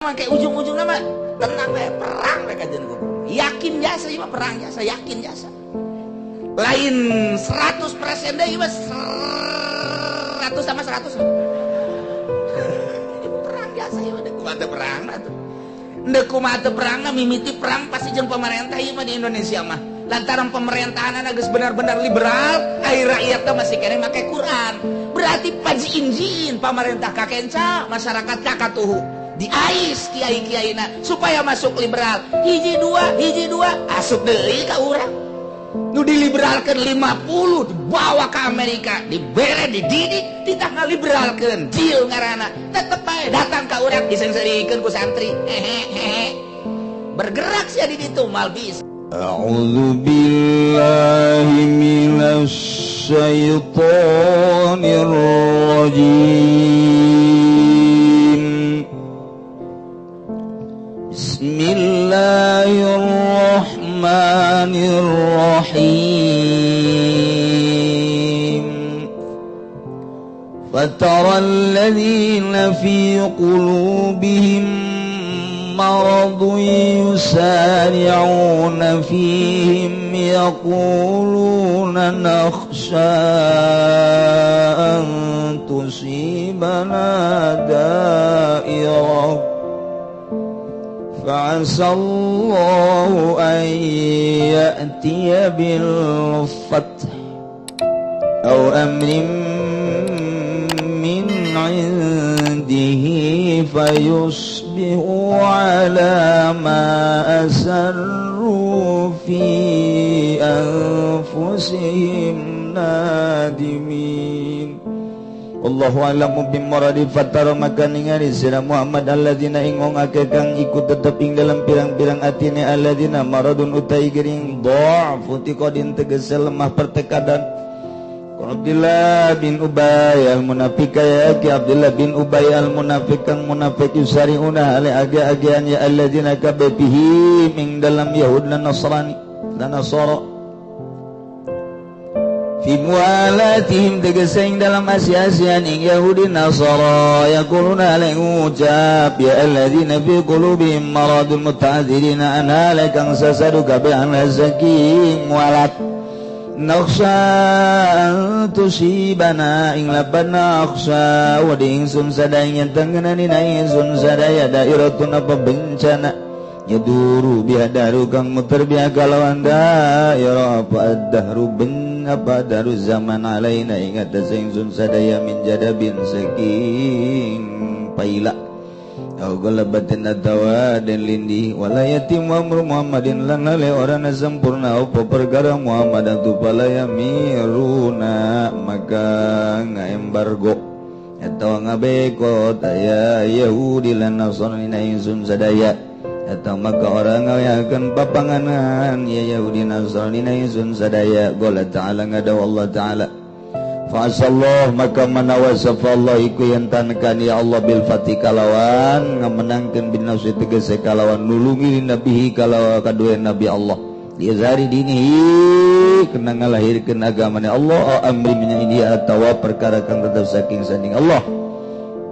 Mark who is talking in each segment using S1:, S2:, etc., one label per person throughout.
S1: Kayak ujung-ujung nama tenang we, perang we kajian gua. Yakin jasa ieu mah perang jasa, yakin jasa. Lain 100% deh ieu mah 100 sama 100. Perang jasa ieu mah kumaha teu perang atuh. Ndek kumaha teu perang mimiti perang pasti jeung pemerintah ieu mah di Indonesia mah. Lantaran pemerintahan geus benar-benar liberal, ai rakyat teh masih keneh make Quran. Berarti pajiin-jiin pemerintah kakenca, masyarakat kakatuhu. Diais kiai-kiaina supaya masuk liberal. Hiji dua, asup deui ka urang. Nu diliberalkeun 50 dibawa ke Amerika, dibere, dididik, ditah ngaliberalkeun. Jil ngaranna, tetep bae datang ka urang diseungseurikeun ku santri. Hehehe. Bergerak sia di ditu mal bisa.
S2: A'udzu billahi minasy syaithanir rajim. Bismillahirrahmanirrahim. Fatara alladhina fi qulubihim مرض يسارعون فيهم يقولون نخشى أن تصيبنا دائرة فعسى الله أن يأتي بالفتح أو أمر من عنده فيصبحوا على ما أسروا في أنفسهم نادمين. Wallahu a'lamu bimuradi fatara maka ningali sira Muhammad alladzina ing wong akeh kang iku tetep ing dalam pirang-pirang atine alladzina maradun utai gering dha'fu tiqadin tegese lemah pertekadan. Abdullah bin Ubay al-Munafiq ya ki Abdullah bin Ubay al-Munafiq kang munafik yusariuna ale age-agean ya alladzina kabihi ming dalam Yahud lan Nasrani lan Nasara fi mualatihim tegese ing dalam asi-asian ing Yahudi Nasara yaquluna ale ngucap ya alladzina fi qulubihim maradun muta'adzirina an ale kang sasadu kabeh an saking mualat nakhsha an tusibana ing laban nakhsha wa di ingsun sadaya nyentengenani na ingsun sadaya dairatun apa bencana yaduru biha daru kang muter biha kalawan dairah apa ad-dahru ben apa daru zaman alaina ing atas ingsun sadaya min jadabin saking paila au galabatin atawa dan lindi wala yatim amru Muhammadin lan lale orang sempurna apa perkara Muhammad atu pala yamiruna maka ngaembargo atau ngabekot aya Yahudi lan Nasrani na ingsun sadaya atau maka orang ngayakeun papanganan ya Yahudi Nasrani na ingsun sadaya qala ta'ala ngadaw Allah ta'ala fa'asallah maka manawa safallah iku yen tankan ya Allah bil fatih kalawan ngamenangkeun bin nafsi tegese kalawan nulungi nabihi kalawan kadue nabi Allah diazari dinihi kena ngalahirkeun agamane Allah amri min ini atawa perkara kang tetep saking sanding Allah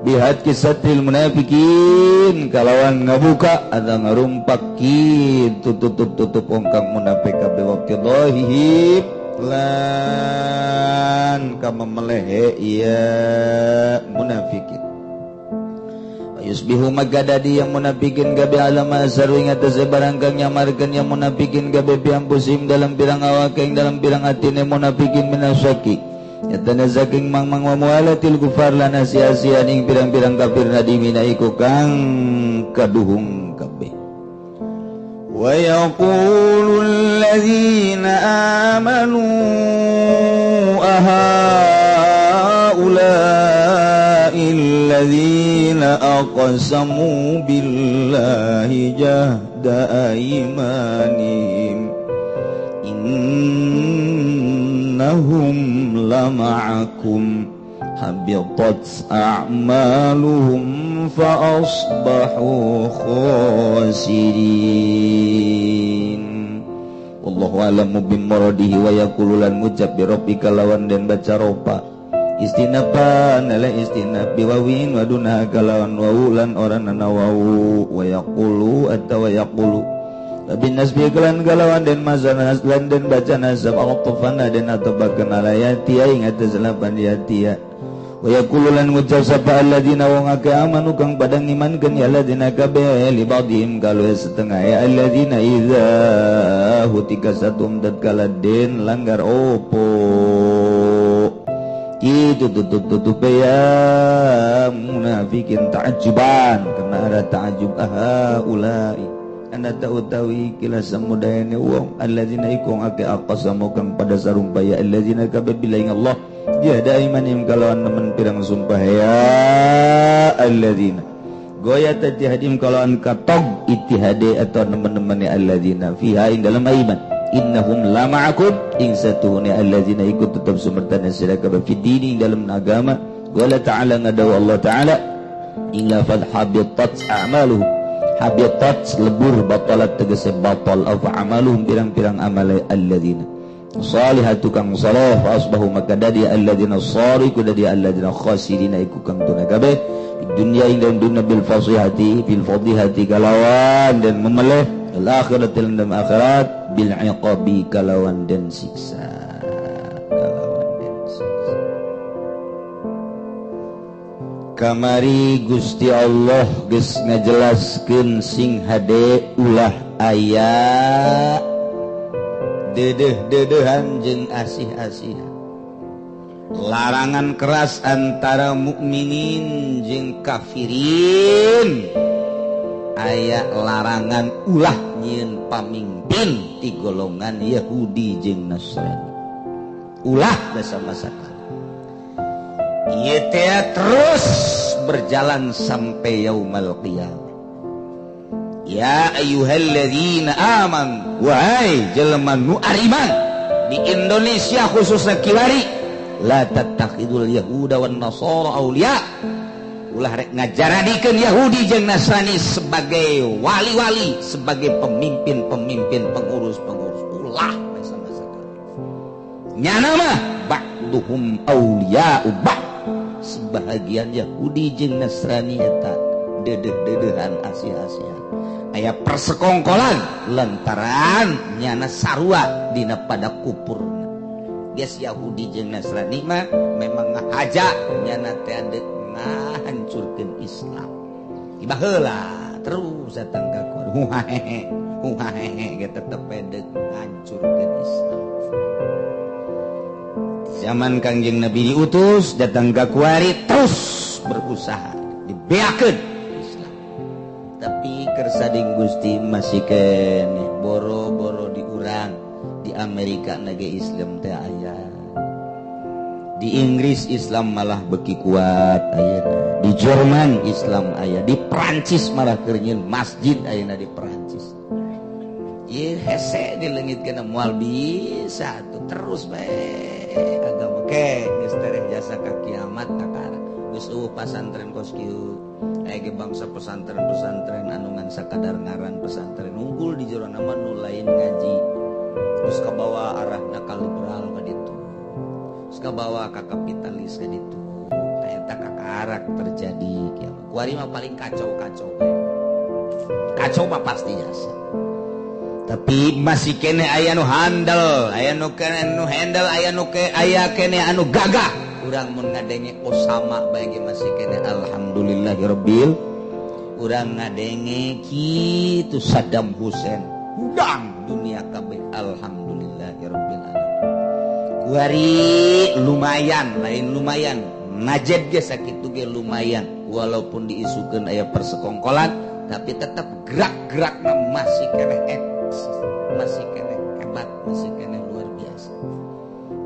S2: bihat kisatil munafikin kalawan ngabuka atau ngarumpak kitu tutup-tutup ongkang munafik kabeh waqtidahihi lan kama melehe ya munafikin yusbihu magadadi yang munafikin gabe alama asaru ing atase barang kang nyamarkeun yang munafikin gabe piampusim dalam pirang awake ing dalam pirang atine munafikin minasyaki yatana saking mang-mang wa mualatil kufar lan asia-asian ing pirang-pirang kafir nadimina iku kang kaduhung kabeh. Wa yaqulu alladzina amanu ahaula'i alladzina aqsamu billahi jahda aymanihim innahum lama'akum habitat a'maluhum fa asbahu khasirin. Wallahu a'lamu bimuradihi wa yaqulu lan ngucap bi rabbika lawan den baca ropa Istinapan ala istinab biwawin waduna kalawan wawu lan oranana wawu wa yaqulu atawa yaqulu bin nasbi kelan kalawan den mazana lan den baca nasab atfana den atabakan ala yati ing atas lapan yati wa yaqulu lan ngucap sapa alladzina wong akeh amanu kang padang imankeun ya alladzina kabeh li ba'dihim kalu setengah ya alladzina idza hutika satum tatkala den langgar opo itu tutup-tutup ya munafikin ta'ajuban kena ada ta'ajub aha ulai anda tahu-tahu kila samudayane wong alladzina iku ake aqsamu kang pada sarumpah ya alladzina kabeh billahi Allah jahada imanim kalawan nemen pirang sumpah ya alladzina goya tajhadim kalawan katog ittihade atau nemen-nemene alladzina fiha ing dalam iman innahum la ma'akum ing satuhune alladzina ikut tetap sumertana sira kabeh fi dini dalam agama wala ta'ala ngadaw Allah ta'ala ing lafadz habitat a'maluhum habitat lebur batalat tegese batal af amaluhum pirang-pirang amale alladzina salihatu kang saleh fa asbahu maka dadi alladzina sariku dadi alladzina khasirina iku kang tuna kabeh dunya ing dalam dunya bil fasihati bil fadihati kalawan dan memeleh al akhirat dalam akhirat bil iqabi kalawan dan siksa kalawan dan siksa. Kamari Gusti Allah geus ngajelaskeun sing hade ulah aya dedeh-dedehan jeung asih-asihan larangan keras antara mukminin jeung kafirin aya larangan ulah nyieun pamimpin ti golongan Yahudi jeung Nasrani ulah bersama-sama ieu teh terus berjalan sampai yaumal qiyamah. Ya ayyuhalladzina amanu wahai jelema nu ariman di Indonesia khususnya kiwari la tattakhidul yahuda wan nasara auliya ulah rek ngajaradikeun Yahudi jeung Nasrani sebagai wali-wali sebagai pemimpin-pemimpin pengurus-pengurus ulah sama-sama nyana mah ba'duhum auliya'u ba'd sebahagian Yahudi jeung Nasrani eta dedeh-dedehan asih-asihan aya persekongkolan lantaran nyana sarua dina pada kupurna geus Yahudi jeung Nasrani mah memang ngahaja nyana teh deuk ngahancurkeun Islam baheula terus datang ka huhahehe huhahehe ge tetep deuk ngahancurkeun Islam. Zaman Kangjeng Nabi diutus datang ka kuari terus berusaha dibeakeun Islam tapi kersading Gusti masih keneh boro-boro diurang di Amerika nage Islam teh aya di Inggris Islam malah beki kuat ayeuna di Jerman Islam aya di Prancis malah keur nyieun masjid ayeuna di Prancis ieu hese dileungitkeun moal bisa tuh terus bae agama ke geus tereh jasa ka kiamat kakara geus eueuh pasantren kos kieu aya ge bangsa pesantren-pesantren anu ngan sakadar ngaran pesantren unggul di jero nama nu lain ngaji geus kabawa arahna ka liberal ka ditu geus kabawa ka kapitalis ka ditu eta kakarak terjadi kiamat kuari mah paling kacau-kacau bae kacau mah pasti jasa tapi masih kene aya nu handel aya nu kene nu handle aya nu ke aya kene anu gagah urang mun ngadenge Osama bae ge masih kene alhamdulillahirabbil urang ngadenge kitu Saddam Hussein hudang dunia kabeh alhamdulillahirabbil alamin kuari lumayan lain lumayan najed ge sakitu ge lumayan walaupun diisukeun aya persekongkolan tapi tetap gerak-gerakna masih keneh masih keneh hebat masih keneh luar biasa.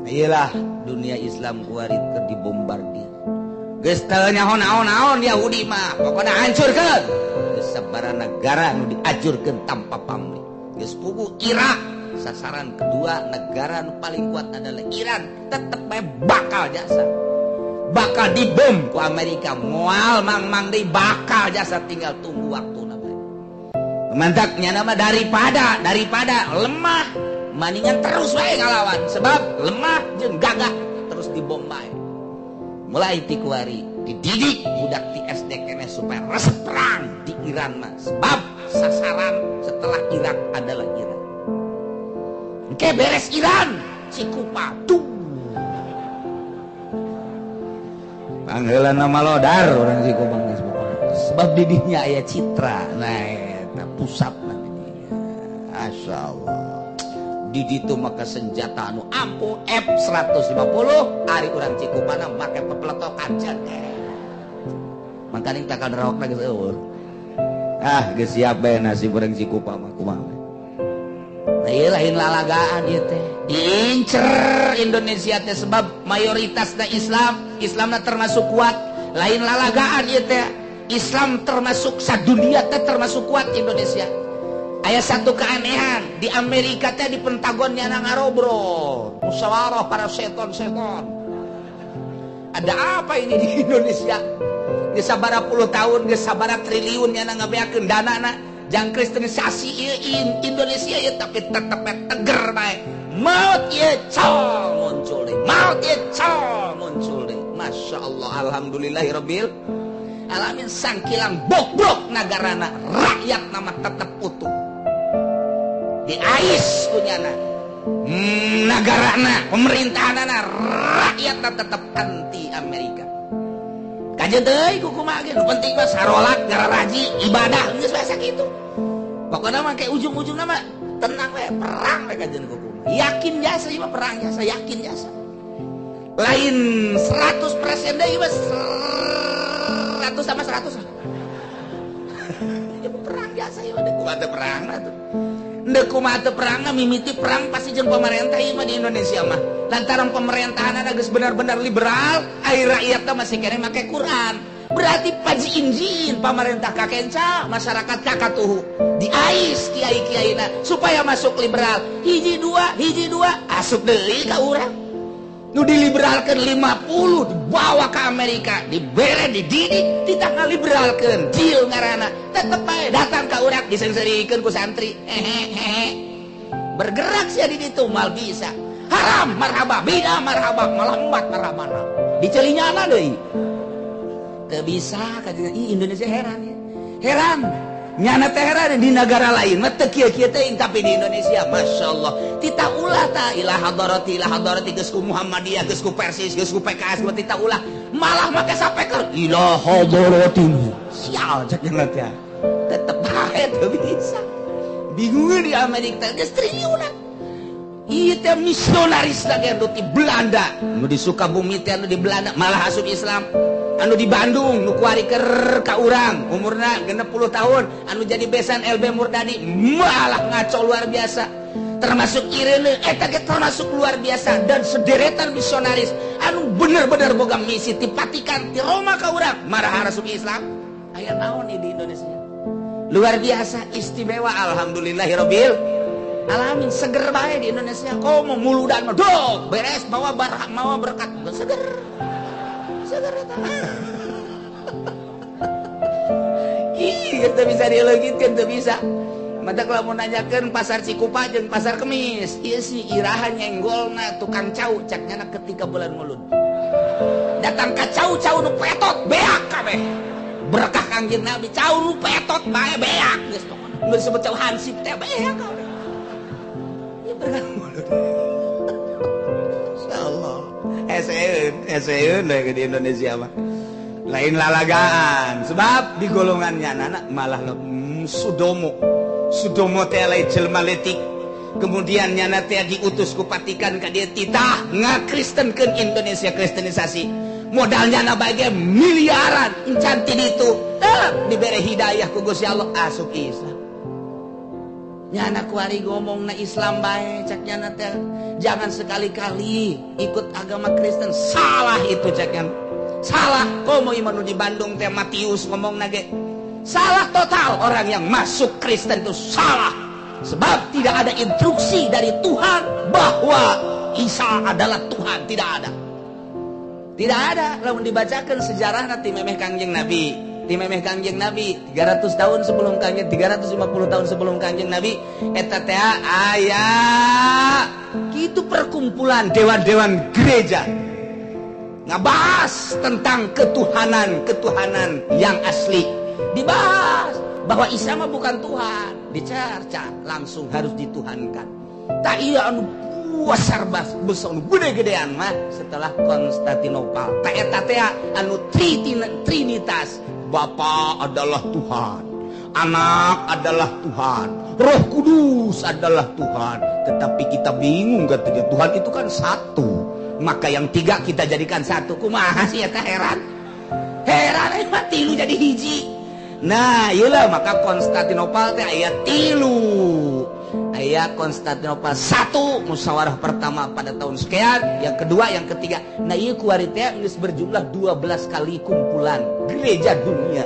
S2: Iyalah dunia Islam kuari keur dibombardir geus teu nyaho naon-naon Yahudi mah pokona hancurkeun geus sabaraha negara nu diajurkeun tanpa pamrih geus puguh Irak sasaran kedua negara nu paling kuat adalah Iran tetep bae bakal jasa bakal dibom ku Amerika moal mang-mang deui bakal jasa tinggal tunggu waktu. Mantaknya nama daripada lemah maningan terus bae ngalawan sebab lemah jeung gagah terus dibom bae.
S1: Mulai ti kuari dididik budak ti SD keneh supaya resep perang di Iran mah. Sebab sasaran setelah Irak adalah Iran. Engke beres Iran, Cikupa tuh.
S2: Pangheulana malodar urang Cikupa geus pokona.
S1: Sebab didinya aya citra. Nah, eta pusatna didinya. Masyaallah. Di ditu maka senjata anu ampuh F150 ari urang Cikupana make pepeletokan jate. Mangkaning takal rawakna geus eueuh.
S2: Ah, geus siap bae nasib urang Cikupa mah kumaha.
S1: Nah, ieu lain lalagaan ieu teh. Diincer Indonesia teh sebab mayoritasna Islam, Islamna termasuk kuat. Lain lalagaan ieu teh. Islam termasuk sadunia teh termasuk kuat Indonesia. Aya satu keanehan di Amerika teh di Pentagonnya ngarobrol, musyawarah para seton-seton. Ada apa ini di Indonesia? Geus sabaraha puluh tahun, geus sabaraha triliun nya ngabeakeun danana jang kristenisasi ieu Indonesia ieu tapi tetep teger bae. Maut ieu col muncul deui, maut ieu col muncul deui. Masya Allah, alhamdulillahirabbil alamin sangkilang bobrok nagarana, rakyat nama tetep utuh. Diais kunyana nagarana, pemerintahanana, rakyatna tetep anti Amerika. Kajeun deui ku kumaha ge, nu penting mah sarolat, ngararaji, ibadah geus biasa kitu. Pokona mah kayak ujung-ujungna mah tenang we, perang we kajeun ku kumaha. Yakin jasa ieu mah perang jasa, yakin jasa. Lain 100% deui mah 100 sama 100. Ieu perang jasa ieu mah kumaha teh perang atuh. Ndek kumaha teu perang mimiti perang pasti jeung pemerintah ieu mah di Indonesia mah. Lantaran pemerintahanna geus benar-benar liberal, ari rakyatna masih keneh make Quran. Berarti paji injin pemerintah kakenca, masyarakat kakatuhu. Diais kiai-kiaina supaya masuk liberal. Hiji dua, asup deui ka urang. Nu diliberalkeun 50 dibawa ke Amerika, dibere, dididik, ditah ngaliberalkeun, deal ngaranna. Tetep bae datang ka urang diseungseurikeun ku santri. Hehehe. Bergerak sia di ditu mal bisa. Haram marhaba, bidah marhaba, malah embat marhabana. Dicelinyana deui. Teu bisa kajian ih Indonesia heran ya. Heran. Nyana teh heran di negara lain mah teu kieu-kieu teuing tapi di Indonesia masyaallah. Tita ulah ta ila hadarati geus ku Muhammadiyah, geus ku Persis, geus ku PKS, mah tita ulah. Malah make sapeker ila hadarati. Sial cek nyana teh. Tetep bae teu bisa. Bingung di Amerika geus triliunan. Ieu teh misionaris lagi anu di Belanda, nu di Sukabumi teh anu di Belanda malah asup Islam. Anu di Bandung nu kuari keur ka urang umurna 60 tahun anu jadi besan LB Murdani malah ngaco luar biasa. Termasuk Irene eta ge termasuk luar biasa dan sederetan misionaris anu bener-bener boga misi ti Vatikan ti Roma ka urang marah asup Islam. Aya naon di Indonesia? Luar biasa istimewa alhamdulillahirabbil alamin seger bae di Indonesia. Komo muludan mah dok beres bawa barah mawa berkat seger. Seger eta. Ih, teu bisa dileungitkeun teu bisa. Mata kalau mau nanyakeun pasar Cikupa jeung pasar Kemis, ieu si iraha nyenggolna tukang cau cak nyana ketika bulan Mulud. Datang ka cau-cau nu petot beak kabeh. Berkah Kangjeng Nabi cau nu petot bae beak geus pokona. Nu disebut cau hansip teh beak kabeh. Ieu berkah Mulud.
S2: Insyaallah. Eseun di Indonesia mah. Lain lalagaan sebab di golongannya anak malah Sudomo. Sudomo teh lain jelema letik. Kemudian nyana teh diutus ku Vatikan ka dieu titah ngakristenkeun Indonesia kristenisasi. Modalnya na bae miliaran encan ti ditu. Tetep dibere hidayah ku Gusti Allah asup Islam. Nyana kuari ngomong na Islam bae cak nyana teh jangan sekali-kali ikut agama Kristen, salah itu cak nyana. Salah komo ieu di Bandung teh Matius ngomong nage. Salah total orang yang masuk Kristen itu salah. Sebab tidak ada instruksi dari Tuhan bahwa Isa adalah Tuhan, tidak ada. Tidak ada. Lamun dibacakan sejarah nanti memeh Kangjeng Nabi, ti memeh Kangjeng Nabi 300 tahun sebelum Kangjeng, 350 tahun sebelum Kangjeng Nabi eta teh aya kitu perkumpulan dewan-dewan gereja.
S1: Ngabahas tentang ketuhanan-ketuhanan yang asli. Dibahas bahwa Isa mah bukan Tuhan, dicerca langsung harus dituhankan. Tak iya anu besar besar anu gede-gedean mah setelah Konstantinopel. Tak eta teh anu trinitas, Bapa adalah Tuhan, Anak adalah Tuhan, Roh Kudus adalah Tuhan. Tetapi kita bingung katanya Tuhan itu kan satu. Maka yang tiga kita jadikan satu. Kumaha sih eta heran. Heran mah tilu jadi hiji. Nah, iyalah maka Konstantinopel teh aya tilu. Aya Konstantinopel satu musyawarah pertama pada tahun sekian, yang kedua, yang ketiga. Nah, ieu kuari teh geus berjumlah 12 kali kumpulan gereja dunia.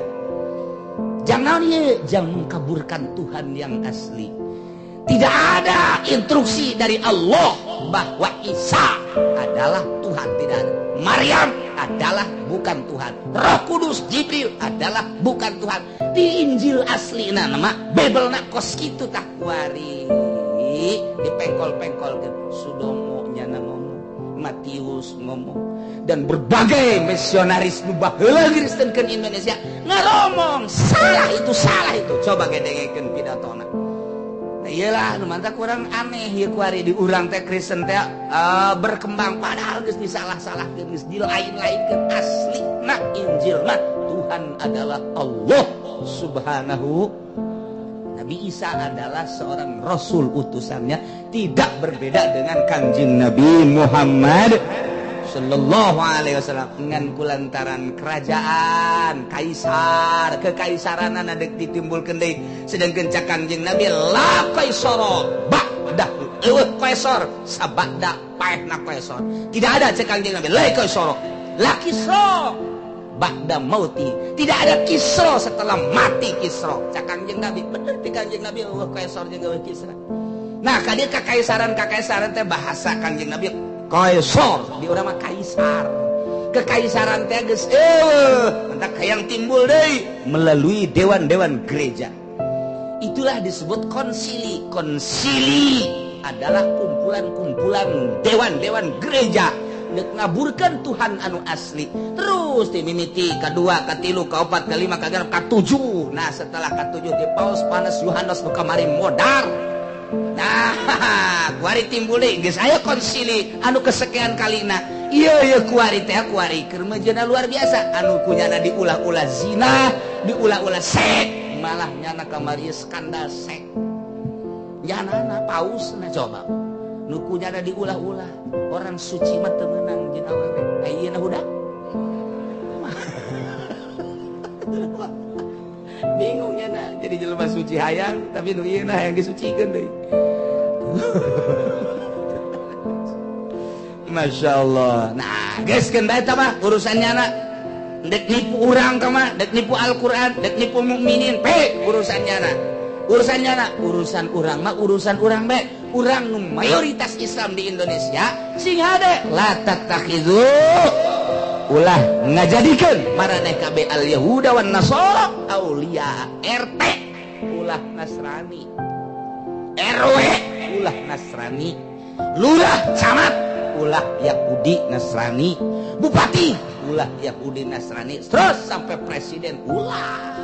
S1: Jangan ieu, jangan mengkaburkan Tuhan yang asli. Tidak ada instruksi dari Allah bahwa Isa adalah Tuhan, tidak ada. Maryam adalah bukan Tuhan. Roh Kudus Jibril adalah bukan Tuhan. Di Injil asli nama Bible na kos kitu tah kuari dipengkol-pengkol Sudomo nyana ngomong, Matius ngomong, dan berbagai misionaris nu baheula ngristenkeun Indonesia ngaromong salah itu salah itu. Coba gedengekeun pidatona. Iyalah, nu mantap kurang aneh ieu kuari di urang teh Kristen teh berkembang padahal geus disalah-salahkeun, geus dilain-lainkeun. Asli na Injil mah Tuhan adalah Allah Subhanahu. Nabi Isa adalah seorang rasul utusannya, tidak berbeda dengan Kanjeng Nabi Muhammad sallallahu alaihi wasallam. Ngan kulantaran kerajaan kaisar kekaisaran adek ditimbulkeun deui, sedangkeun cak Kanjeng Nabi la kaisara ba'da eueuh kaisar sabada paehna kaisar. Tidak ada cek Kanjeng Nabi la kaisara la kisra ba'da mauti, tidak ada Kisra setelah mati Kisra. Cak Kanjeng Nabi bener ti Kanjeng Nabi eueuh kaisar jeung eueuh Kisra. Nah ka dieu kakaisaran teh bahasa Kanjeng Nabi kaisar, di urang mah kaisar. Kekaisaran teh geus eueuh, entak hayang timbul deui melalui dewan-dewan gereja. Itulah disebut konsili. Konsili adalah kumpulan-kumpulan dewan-dewan gereja dek ngaburkeun Tuhan anu asli. Terus dimimiti kadua, katilu, kaopat, kalima, kagenep, katujuh. Nah, setelah katujuh di Paus Panas Yohanes nu kamari modar. Nah, kuari timbul deui geus aya konsili anu kesekian kalina. Ieu ieu kuari teh kuari keur meujeuhna luar biasa anu kunyana diulah-ulah zina, diulah-ulah sek, malah nyana kamari skandal sek. Nyanana pausna coba. Nu kunyana diulah-ulah, orang suci mah teu meunang jeung awewe. Ayeuna huda. Bingung nyana jadi jelema suci hayang tapi nu ieu hayang disucikeun deui. Masya Allah. Nah, geus keun bae tah mah urusan nyana. Dek nipu urang tah mah, dek nipu Al-Qur'an, dek nipu mukminin, pe urusan nyana. Urusan nyana, urusan urang mah urusan urang bae. Urang nu mayoritas Islam di Indonesia sing hade la tattakhidhu ulah ngajadikeun maraneh kabeh al Yahuda wan Nasara auliya. RT ulah Nasrani, RW ulah Nasrani, lurah camat ulah Yahudi Nasrani, bupati ulah Yahudi Nasrani, terus sampai presiden ulah.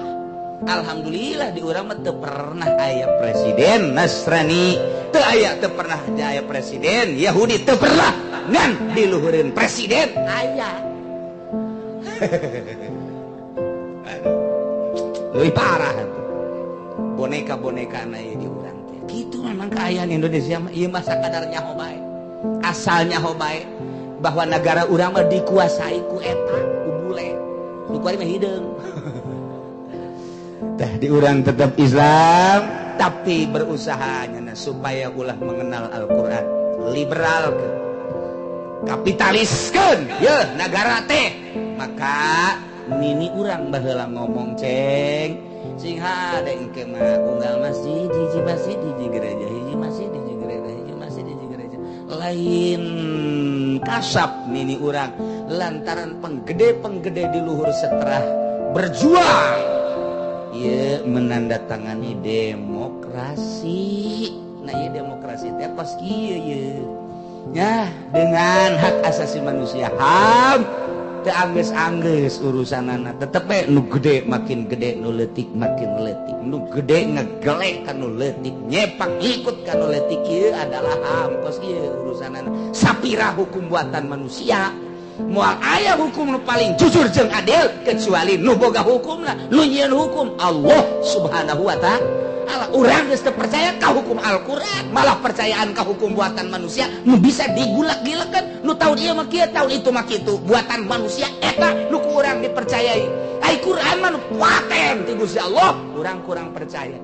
S1: Alhamdulillah di urang mah teu pernah aya presiden Nasrani, teu aya, teu pernah aya presiden Yahudi, teu pernah ngan diluhureun presiden aya. Leuwih parah tuh. Boneka-boneka na ieu di urang teh. Kitu memang kaayaan Indonesia mah ieu mah sakadar nyaho bae. Asal nyaho bae bahwa negara urang mah dikuasai ku eta, ku bule. Nu kuari mah hideung. Tah di urang tetap Islam tapi berusaha nyana supaya ulah mengenal Al-Qur'an. Liberal ke kapitaliskeun ye nagara teh. Maka nini urang baheula ngomong ceng sing hade engke mah unggal masjid hiji masjid hiji gereja hiji masjid hiji gereja hiji masjid hiji gereja. Lain kasap nini urang lantaran penggede-penggede di luhur setelah berjuang ieu menandatangani demokrasi. Nah ieu demokrasi teh kos kieu ieu. Ya, dengan hak asasi manusia HAM Teu anggeus-anggeus urusanana tetep we nu gede makin gede, nu leutik makin leutik, nu gede ngegelek ka nu leutik, nyepak ikut ka nu leutik. Ieu adalah HAM kos ieu urusanana. Sapira hukum buatan manusia, moal aya hukum nu paling jujur jeung adil kecuali nu boga hukumna, nu nyieun hukum Allah Subhanahu wa ta'ala. Urang geus teu percaya ka hukum Al-Qur'an, malah percayaan ka hukum buatan manusia nu bisa digulak-gilekeun, nu tahun ieu mah kieu, tahun itu mah kitu. Buatan manusia eta nu ku urang dipercayai. Ai Qur'an mah nu paten ti Gusti Allah, urang kurang percaya.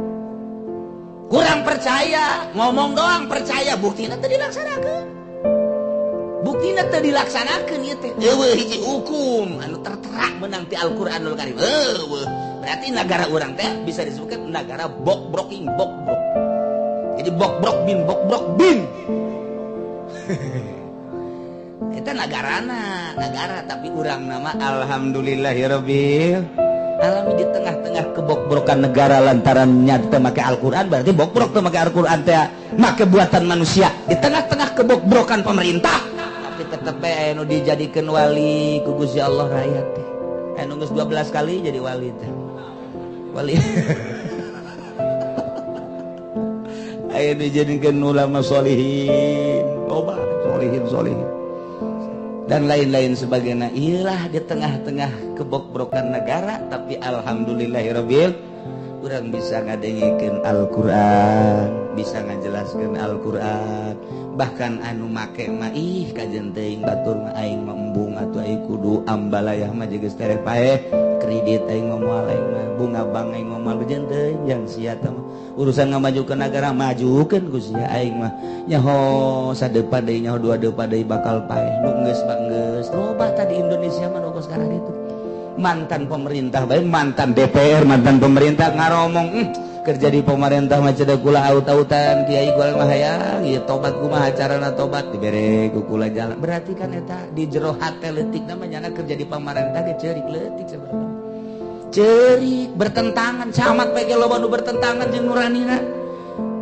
S1: Kurang percaya, ngomong doang percaya, buktina teu dilaksanakeun. Buktina teu dilaksanakeun ieu teh. Eueuh hiji hukum anu tertera menang ti Al-Qur'anul Karim. Eueuh. Berarti negara urang teh bisa disebutkan negara bokbroking bokbrok. Jadi bokbrok bin bokbrok bin. Eta nagarana, negara tapi urang nama alhamdulillahirabbil alamin di tengah-tengah kebokbrokan negara lantaran nyata make Al-Qur'an, berarti bokbrok teu make Al-Qur'an teh make buatan manusia. Di tengah-tengah kebokbrokan pemerintah tapi tetep bae anu dijadikeun wali ku Gusti Allah rakyat teh. Anu geus 12 kali jadi wali teh. Wali. Aya dijadikeun ulama solihin, loba solihin solihin dan lain-lain sebagainya. Iyalah di tengah-tengah kebokbrokan negara tapi alhamdulillahirabbil urang bisa ngadengikeun Al-Qur'an, bisa ngajelaskeun Al-Qur'an. Bahkan anu make mah ih kajen teuing batur mah aing mah embung atuh aing kudu ambalayah mah geus tereh paeh kredit aing mah moal aing mah bunga bank aing mah moal kajen teuing yang sia teh mah urusan ngamajukeun negara majukeun ku sia aing mah nyaho sadepa deui nyaho dua depa deui bakal paeh nu geus mah geus loba tadi Indonesia mah nu sekarang itu mantan pemerintah bae mantan DPR mantan pemerintah ngaromong kerja di pemerintah mah cedak kula aut-autan kiai kula mah hayang ieu tobat kumaha carana tobat dibere ku kula jalan. Berarti kan eta di jero hate leutik namanya nyana kerja di pemerintah ge ceurik leutik sebenarnya. Ceurik bertentangan camat bae ge loba nu bertentangan jeung nuranina.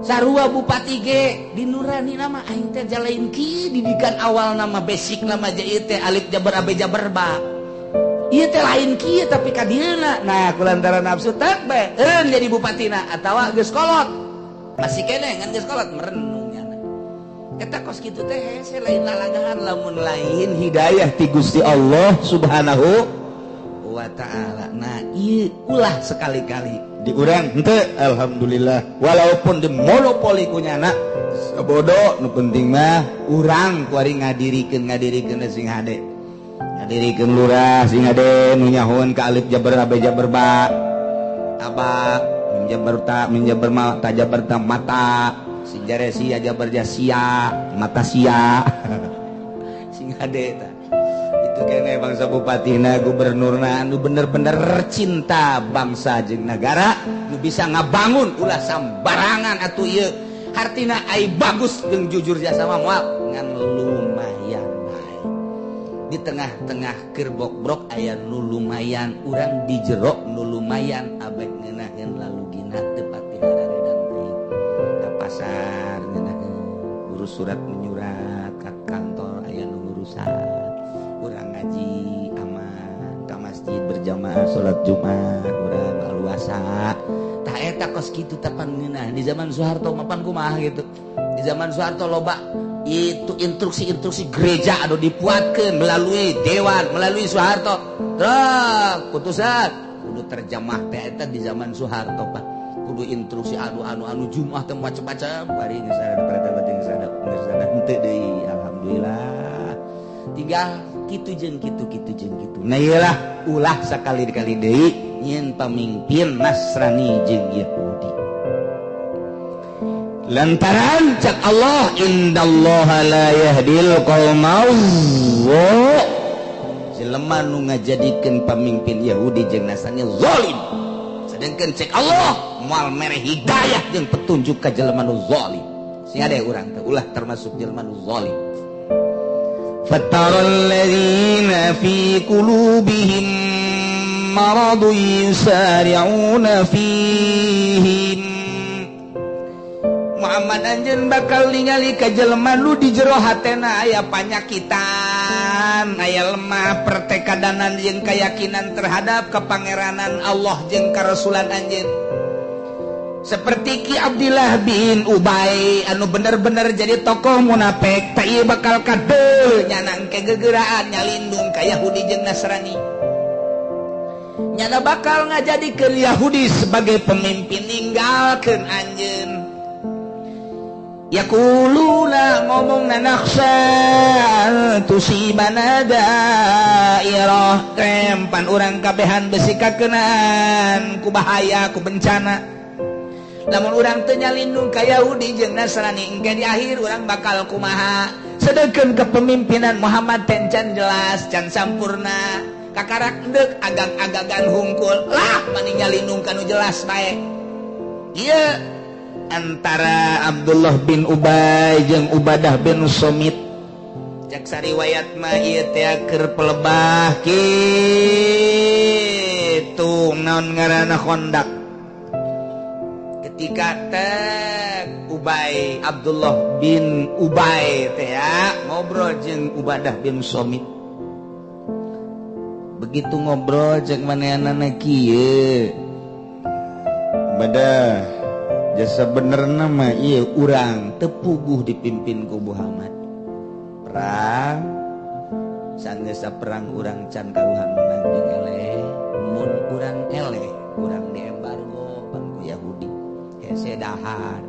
S1: Sarua bupati ge di nuranina mah aing teh jalain ki didikan awal nama basic nama je ieu teh alif jabar ab jabar ba. Ieu teh lain kieu tapi ka dieuna. Nah, kulantaran nafsu tak bae eureun jadi bupatina atawa geus kolot. Masih keneh ngan geus kolot merenung nyana. Eta kos kitu teh hese lain lalagahan lamun lain hidayah ti Gusti Allah Subhanahu wa ta'ala. Nah, ieu ulah sekali-kali di urang henteu alhamdulillah walaupun di monopoli ku nyana sabodo nu penting mah urang kuari ngadirikeun sing hade. Ngadirikeun lurah sing hade nu nyahoeun ka alif jabar ab jabar ba aba mim jabar ta mim jabar ma ta jabar ta mata sing jare sia jabar jasia mata sia sing hade ta. Itu kene bangsa bupatina gubernurna anu bener-bener cinta bangsa jeung negara nu bisa ngabangun ulah sambarangan atuh ieu hartina ai bagus jeung jujur jasa mah moal ngan lumayan bae. Di tengah-tengah keur bokbrok aya nu lumayan urang di jero nu lumayan abek ngeunaheun lalugina teu pati hararedan teuing ka pasar ngeunaheun urus surat menyurat ka kantor aya nu ngurusan urang ngaji aman ka masjid berjamaah salat Jumat urang luasa tah eta kos kitu tapan ngeunah di zaman Soeharto mapan kumaha gitu. Di zaman Soeharto loba itu instruksi-instruksi gereja anu dipuatkeun melalui dewan melalui Soeharto truk putusan kudu terjemah teh eta di zaman Soeharto pak kudu instruksi anu anu anu Jumat teh macam-macam bari geus ada perintah geus ada geus ada henteu deui alhamdulillah tinggal kitu jeung kitu kitu jeung kitu. Nah iyalah ulah sakali-kali deui nyieun pamimpin Nasrani jeung Yahudi lantaran cak Allah indallaha la yahdil qaumal jelema nu ngajadikeun pamimpin Yahudi jeung Nasrani zalim sedangkan cek Allah moal mere hidayah jeung petunjuk ka jelema nu zalim sing ade urang teh ulah termasuk jelema nu zalim. Fataral ladzina fi qulubihim maradun yusari'una fihim Muhammad anjeun bakal ningali ka jelema nu di jero hatena aya panyakitan Pan aya lemah pertekadanan jeung keyakinan terhadap kepangeranan Allah jeung karasulan anjeun. Seperti Ki Abdillah bin Ubay anu bener-bener jadi tokoh munafik, tah ieu bakal kadeul nyana engke gegeraan nyalindung ka Yahudi jeung Nasrani. Nyana bakal ngajadikeun Yahudi sebagai pemimpin ninggalkeun anjeun. Yaquluna ngomong nakhsha tusibana dairah krempan urang kabehan besi kakenaan ku bahaya ku bencana. Lamun urang teu nyalindung ka Yahudi jeung Nasrani engke di akhir urang bakal kumaha. Sedengkeun kepemimpinan Muhammad teh can jelas can sampurna, kakarak deuk agag-agagan hungkul lah mani nyalindung ka nu jelas bae. Ieu antara Abdullah bin Ubay jeung Ubadah bin Somit. Cek sariwayat mah ieu teh keur pelebah kitu naon ngaranna Khandaq. Ketika teh Ubay Abdullah bin Ubay teh ngobrol jeung Ubadah bin Somit. Begitu ngobrol cek manehanana kieu. Ubadah jasa bener nama iya urang tepuguh dipimpin ku Muhammad. Perang sanggeus perang urang can karuhan menang jeung eleh, mun urang eleh urang diembargo pan ku Yahudi. Hese dahar,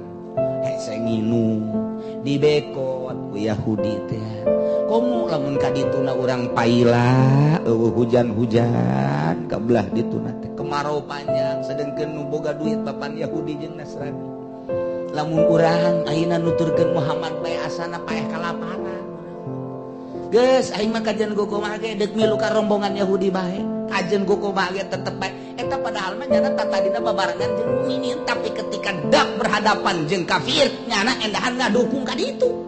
S1: hese nginum, dibekot ku Yahudi teh. Komo lamun ka dituna urang paila eueuh hujan-hujan ka belah dituna teh kemarau panjang sedengkeun nu boga duit papan Yahudi jeung Nasrani. Lamun urang ayeuna nuturkeun Muhammad bae asana paeh kalaparan. Geus aing mah kajian kumaha ge deuk milu ka rombongan Yahudi bae. Kajian kumaha ge tetep bae. Eta padahal mah nyana tatadina babarengan jeung mukminin, tapi ketika dak berhadapan jeung kafir nyana endahan ngadukung ka ditu.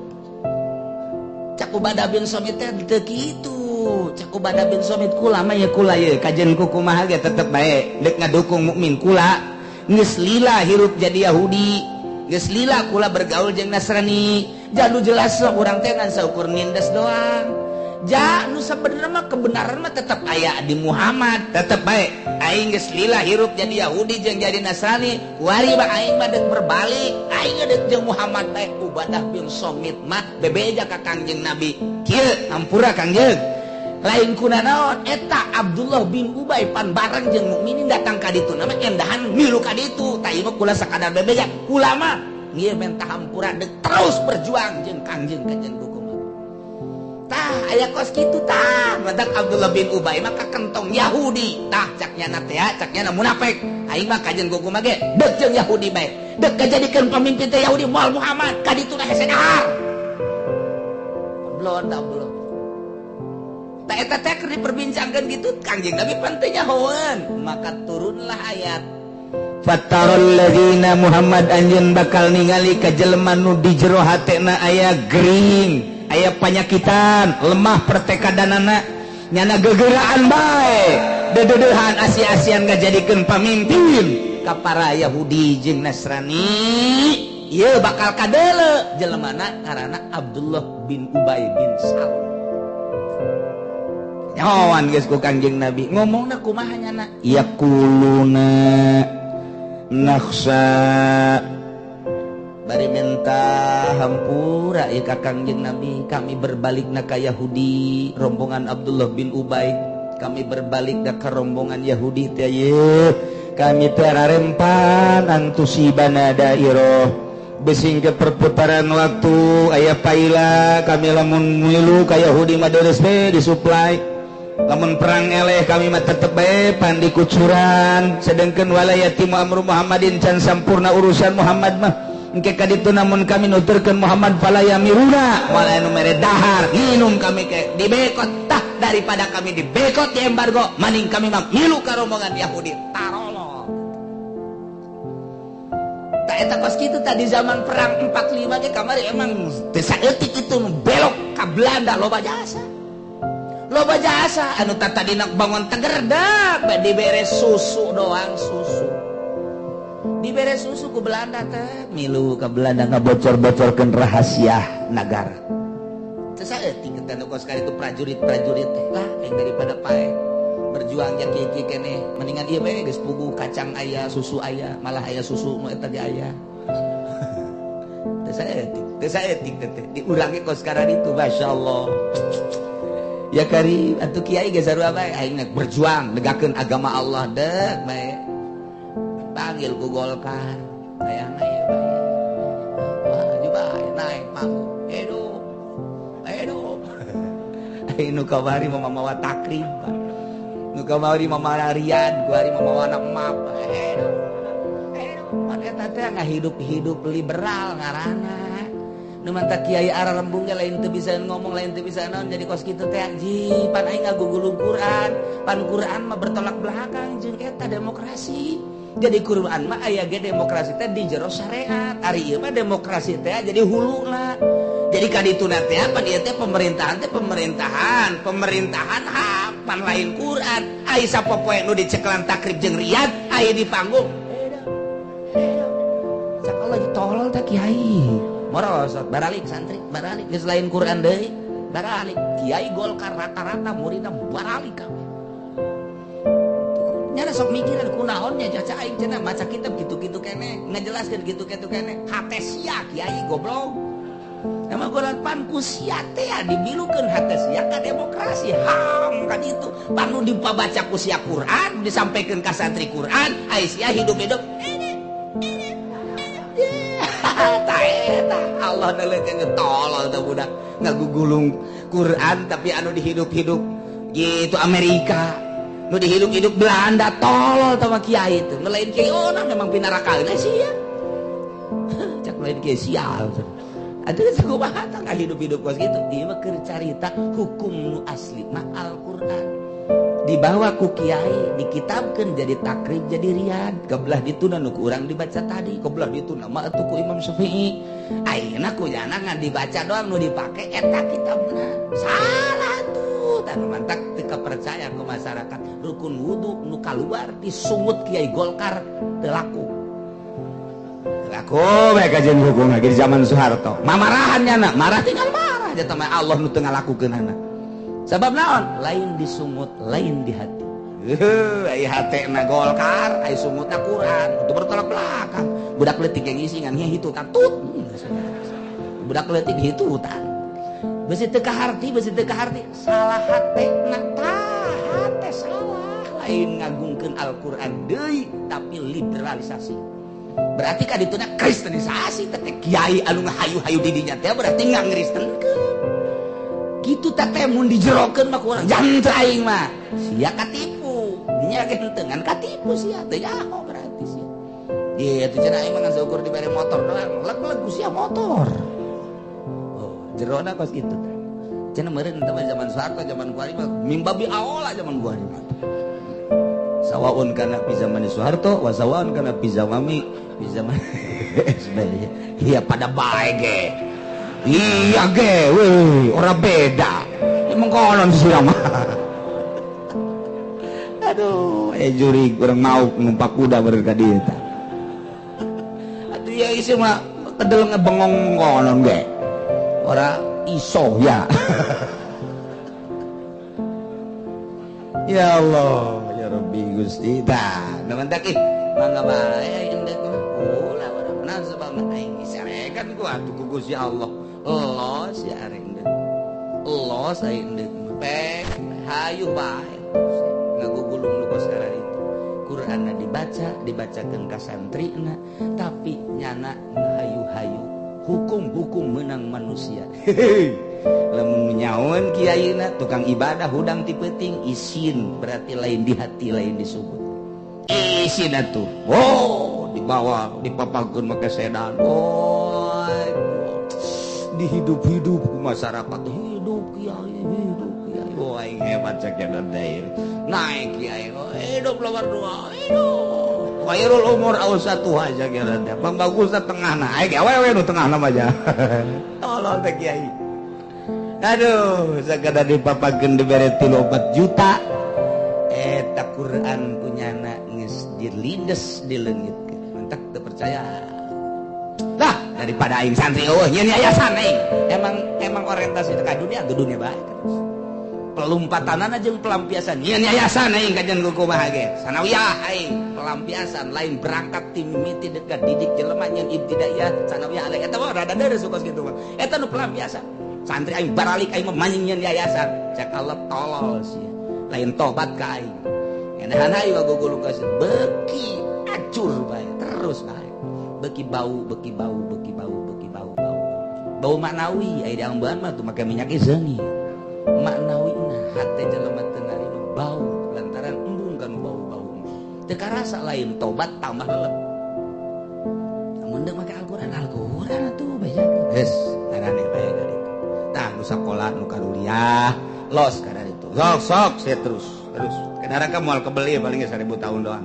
S1: Cak Ubadah bin Somit teh teu kitu. Cak Ubadah bin Somit kula mah ye kula ye kajian kumaha ge tetep bae deuk ngadukung mukmin kula. Geus lila hirup jadi Yahudi, geus lila kula bergaul jeung Nasrani. Jalu jelas lah urang teh ngan saukur nindes doang. Ja nu sabenerna mah kebenaran mah tetep aya di Muhammad, tetep bae. Aing geus lila hirup jadi Yahudi jeung jadi Nasrani, kuari mah aing mah deuk berbalik, aing deuk jeung Muhammad bae. Ubadah bin Somit mah bebeja ka Kangjeng Nabi. Kieu hampura Kangjeng. Lain kuna naon eta Abdullah bin Ubay pan bareng jeung mukminin datang ka ditu nama endahan milu ka ditu. Tah ieu mah kula sakadar bebeja, kula mah ieu menta hampura deuk terus berjuang jeung Kangjeng kajen kumaha. Tah aya kos kitu tah matak Abdullah bin Ubay mah kakentong Yahudi. Tah cak nyana teh cak nyana munafik. Aing mah kajen kumaha ge deuk jeung Yahudi bae. Deuk kajadikeun pamimpin teh Yahudi moal Muhammad ka ditu na hese dahar. Belon tah belon. Tah eta teh keur diperbincangkeun kitu Kangjeng Nabi pan teu nyahoeun. Maka turunlah ayat Fatarul ladzina Muhammad anjeun bakal ningali ka jelema nu di jero hatena aya gering, aya panyakitan, lemah pertekadanana, nyana gegeraan bae, dedeudehan asi-asian ngajadikeun pamimpin ka para Yahudi jeung Nasrani. Ieu bakal kadeuleu jelemana ngaranna Abdullah bin Ubay bin Salul. Nyahoan geus ku Kangjeng Nabi, ngomongna kumaha nyana? Yaquluna nakhsha bari minta hampura ya ka Kangjeng Nabi, kami berbalik na ka Yahudi rombongan Abdullah bin Ubay, kami berbalik na ka rombongan Yahudi teh ye, kami teh rarempan antusibana dairah besing ke perputaran waktu aya paila kami lamun milu ka Yahudi mah deres be disuplai. Lamun perang eleh kami mah tetep bae pandi kucuran, sedengkeun walayati amru Muhammadin can sampurna urusan Muhammad mah engke ka ditu namun kami nuturkeun Muhammad fala yamiruna moal anu mere dahar nginum kami ke dibekot. Tah daripada kami dibekot di embargo maning kami mah milu ka rombongan Yahudi tarolo. Tah eta kos kitu tadi zaman perang 45 ge kamari emang teu saeutik itu belok ka Belanda loba jasa. Loba jasa anu tadina bangun tegerdak dibere susu doang, susu dibere susu ku Belanda teh milu ka Belanda ngabocor-bocorkeun rahasia nagara. Teu saeutik eta nu kos itu prajurit-prajurit teh lah aing daripada pae berjuang ya kieu-kieu keneh mendingan ieu bae geus puguh kacang aya susu aya malah aya susu nu eta ge aya. Teu saeutik teh diulangi kos karan itu masyaallah. Ya kari atuh kiai ge sarua bae aing berjuang negakeun agama Allah deuk bae. Panggil ku Golkar hayang aya bae. Wah bae naik panggung. Hidup. Hidup. Aing nu kamari mamawa takrib. Nu kamari mamawa riad, kuari mamawa anak map. Hidup. Hidup. Pan eta teh ngahidup-hidup liberal ngaranna. Nu mantap kiai arah lembung ge lain teu bisa ngomong lain teu bisa naon jadi kos kitu teh anjing pan aing ngagugulung Quran pan Quran mah bertolak belakang jeung eta demokrasi jadi Quran mah aya ge demokrasi teh di jero syariat ari ieu mah demokrasi teh jadi huluna jadi kadituna teh pan ieu teh pemerintahan teh pemerintahan pemerintahan hak pan lain Quran ai sapopoe nu diceklan takrib jeung riad ai di panggung cak Allah tolol teh kiai morosot baralik santri baralik geus lain Quran deui baralik kiai Golkar rata-rata muridna baralik kabeh nyana sok mikiran kunaon nya caca aing cenah maca kitab kitu-kitu keneh ngajelaskeun kitu-kitu keneh hate sia kiai goblok emang Quran pan ku sia teh dibilukeun hate sia ka demokrasi ham ka ditu pan nu dipabaca ku sia Quran disampaikan ka santri Quran ai sia hidup-hidup ta Allah neuleun tolol teh budak ngagugulung Quran tapi anu dihidup-hidup gitu Amerika nu dihidup-hidup Belanda tolol teh mah kiai teh nu lain kiai ona memang pinarakaeun sia cak lain kiai sial atuh geus kumaha tah ngahidup-hidup kos kitu ieu mah keur carita hukum nu asli mah Al-Qur'an dibawa ku kiai dikitabkeun jadi takrib jadi riad kebelah dituna nu ku urang dibaca tadi kebelah dituna mah atuh ku Imam Syafi'i ayeuna ku jana ngan dibaca doang nu dipake eta kitabna salah tuh tah mantak teu kapercaya ku masyarakat rukun wudu nu kaluar disungut kiai Golkar teu laku laku bae kajian hukum lagi di zaman Soeharto mamarahan nyana marah tinggal marah jatah mah Allah nu teu ngalakukeunana sebab naon lain disungut lain di hati ai hatena Golkar ai sungutna Quran itu bertolak belakang budak leutik yang ngisi ngan hitutan tut budak leutik hitutan beusi teu kaharti beusi teu kaharti salah hatena tah hate salah lain ngagungkeun Al-Qur'an deui tapi liberalisasi berarti ka dituna kristenisasi teh kiai anu ngahayu-hayu di dinya teh berarti ngangristenkeun gitu teh mun dijerokeun mah ku urang jangan aing mah sia katipu nya ge henteu ngan katipu sia teu nyaho berarti sia ieu teh cenah aing mah ngan saukur dibere motor doang leg-leg ku sia motor oh jerona kos kitu teh cenah meureun teh zaman Soeharto zaman kuari mah mimbabi aola zaman kuari mah sawaun kana fi zaman Soeharto wa sawaun kana fi zamami fi zaman SBY iya pada bae ge iya ge weh ora beda emang konon sih mah aduh juri kurang mau numpak kuda berka dieu tah atuh ya isi mah kedel ngebengong konon ge ora iso ya ya Allah ya Rabbi Gusti tah nu mantak ih mangga bae endek mah ulah urang naon sebabna aing disarekan ku atuh ku Gusti Allah los ya areng los aing deuk pek hayu bae ngagugulung nu kos itu Qur'anna dibaca dibacakeun ka santrina tapi nyana hayu-hayu hukum-hukum menang manusia lamun nyaon kiaina tukang ibadah hudang ti peuting isin berarti lain di hati lain disebut isin atuh oh dibawa dipapakeun make sedan oh dihidup-hidup ku masyarakat hidup kiai oh aing hebat cek deui naik kiai hidup lawan dua hidup khairul umur awsatuha cek teh pangbagusna tengahna aing awewe nu tengahna mah aja tolol teh kiai aduh sakada dipapakeun dibere 3 juta eta Quran kunyana geus dilindes dileungitkeun mantak teu percaya lah. Daripada aing santri eueuh nyeun yayasan aing. Emang orientasi ka dunia ke dunia bae terus. Pelumpatanana jeung pelampiasan nyeun yayasan aing kajian kumaha ge. Sanawiyah aing pelampiasan lain berangkat ti mimiti dekat didik jelema nyeun ibtidaiyah sanawiyah alai eta mah rada deureuh kos kitu mah. Eta nu pelampiasan. Santri aing baralik aing mah manjing nyeun yayasan. Cek Allah tolol sia. Lain tobat ka aing. Enahan aing mah gugulung ka beuki acur bae terus bae. Beuki bau, beuki bau, beuki bau, beuki bau, bau. Bau maknawi aya di ambean mah tuh make minyak seungit. Maknawi na hate jelema teu ngarima bau lantaran embung kan bau-bau. Teu karasa lain tobat tambah lelep. Lamun deuk make Al-Qur'an, Al-Qur'an atuh bejakeun. Geus ngarane bae ka ditu. Tah nu sakola nu karuliah los kada ditu. Sok sok saya terus terus. Ke neraka moal kebeli paling 1000 tahun doang.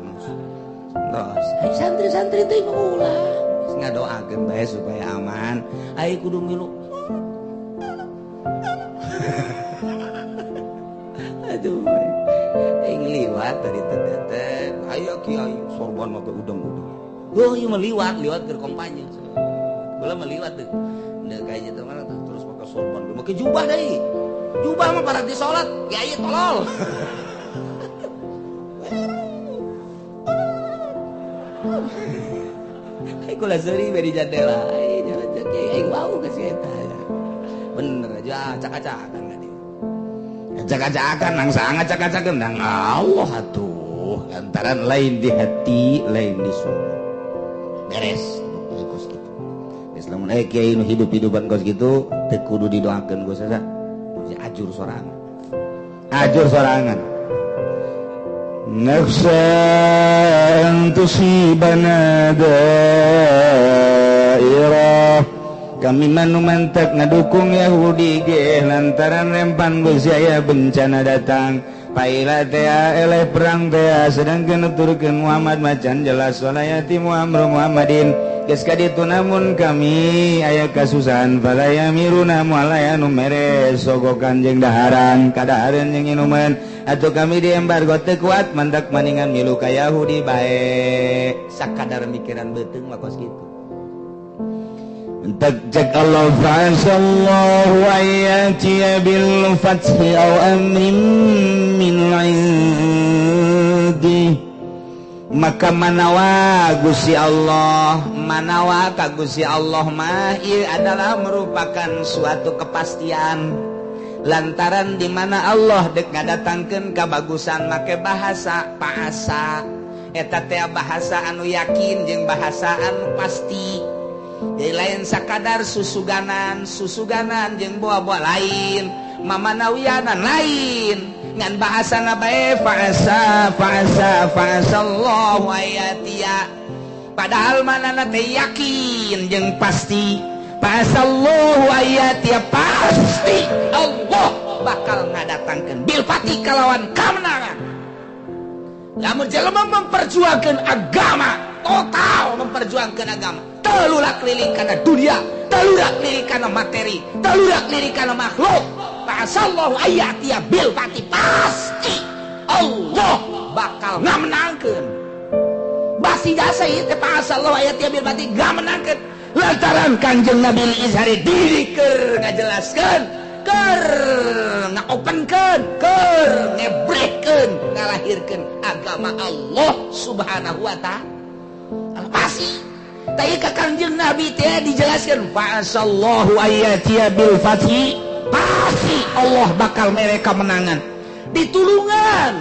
S1: Terus santri-santri teh ulah geus ngadoakeun bae supaya aman. Ai kudu milu. Aduh, aing liwat dari teteh. Ayo kiai sorban mah udang-udang. Oh, ieu mah liwat, liwat keur kompanya. Beulah mah liwat teh. Ndeu kayak gitu mah terus pakai sorban, make jubah deui. Jubah mah para di salat, kiai tolol. Aing kula seuri bari jandela. Aing jalan kiai aing wau ka si eta. Bener aja acak-acakan tadi. Acak-acakan nang sangat acak-acakan nang Allah atuh lantaran lain di hati lain di sunnah. Beres kos kitu. Geus lamun aya kiai nu hidup-hidupan kos kitu teu kudu didoakeun geus asa. Ajur sorangan. Ajur sorangan.
S2: Nafsa an tusibana dairah. Kami manu mantak ngadukung Yahudi ge lantaran rempan besi aya bencana datang. Paila tea eleh perang tea sedangkan nuturkeun Muhammad macan jelas walayati Muhammad Muhammadin. Geus kaditu namun kami aya kasusahan falaya miruna mualaya nu mere sogokan jeung daharan kadahareun jeung inuman atuh kami di embargo teu kuat mantak maningan milu ka Yahudi bae.
S1: Sakadar mikiran beuteung mah kos kitu.
S2: Entak cek Allah fa'asallahu ayatiya bil fathi aw amrin min indi.
S1: Maka manawa Gusti Allah, manawa ka Gusti Allah mah ieu adalah merupakan suatu kepastian. Lantaran di mana Allah dek ngadatangkeun kabagusan make bahasa paasa. Eta teh bahasa anu yakin jeung bahasa anu pasti. Jadi lain sakadar susuganan, susuganan jeung boa-boa lain, mamanawianan lain. Ngan bahasana bae fa'asa fa'asa fa'asallahu ayatia. Padahal manana teh yakin jeung pasti. Fa'asallahu ayatia pasti Allah bakal ngadatangkeun bil fati kalawan kamenangan. Lamun jelema memperjuangkeun agama, total memperjuangkeun agama. Telulak lirik kana dunia, telulak lirik kana materi, telulak lirik kana makhluk. Fa'asallahu ayatia bil fati pasti Allah bakal ngamenangkeun. Basi jasa ieu teh fa'asallahu ayatia bil fati ngamenangkeun. Lantaran Kangjeng Nabi Izhari diri keur ngajelaskeun, keur ngaopenkeun, keur ngebrekeun, ngalahirkeun agama Allah Subhanahu wa ta'ala. Pasti tapi ka Kangjeng Nabi teh dijelaskeun fa'asallahu ayatia bil fathi pasti Allah bakal mere kemenangan ditulungan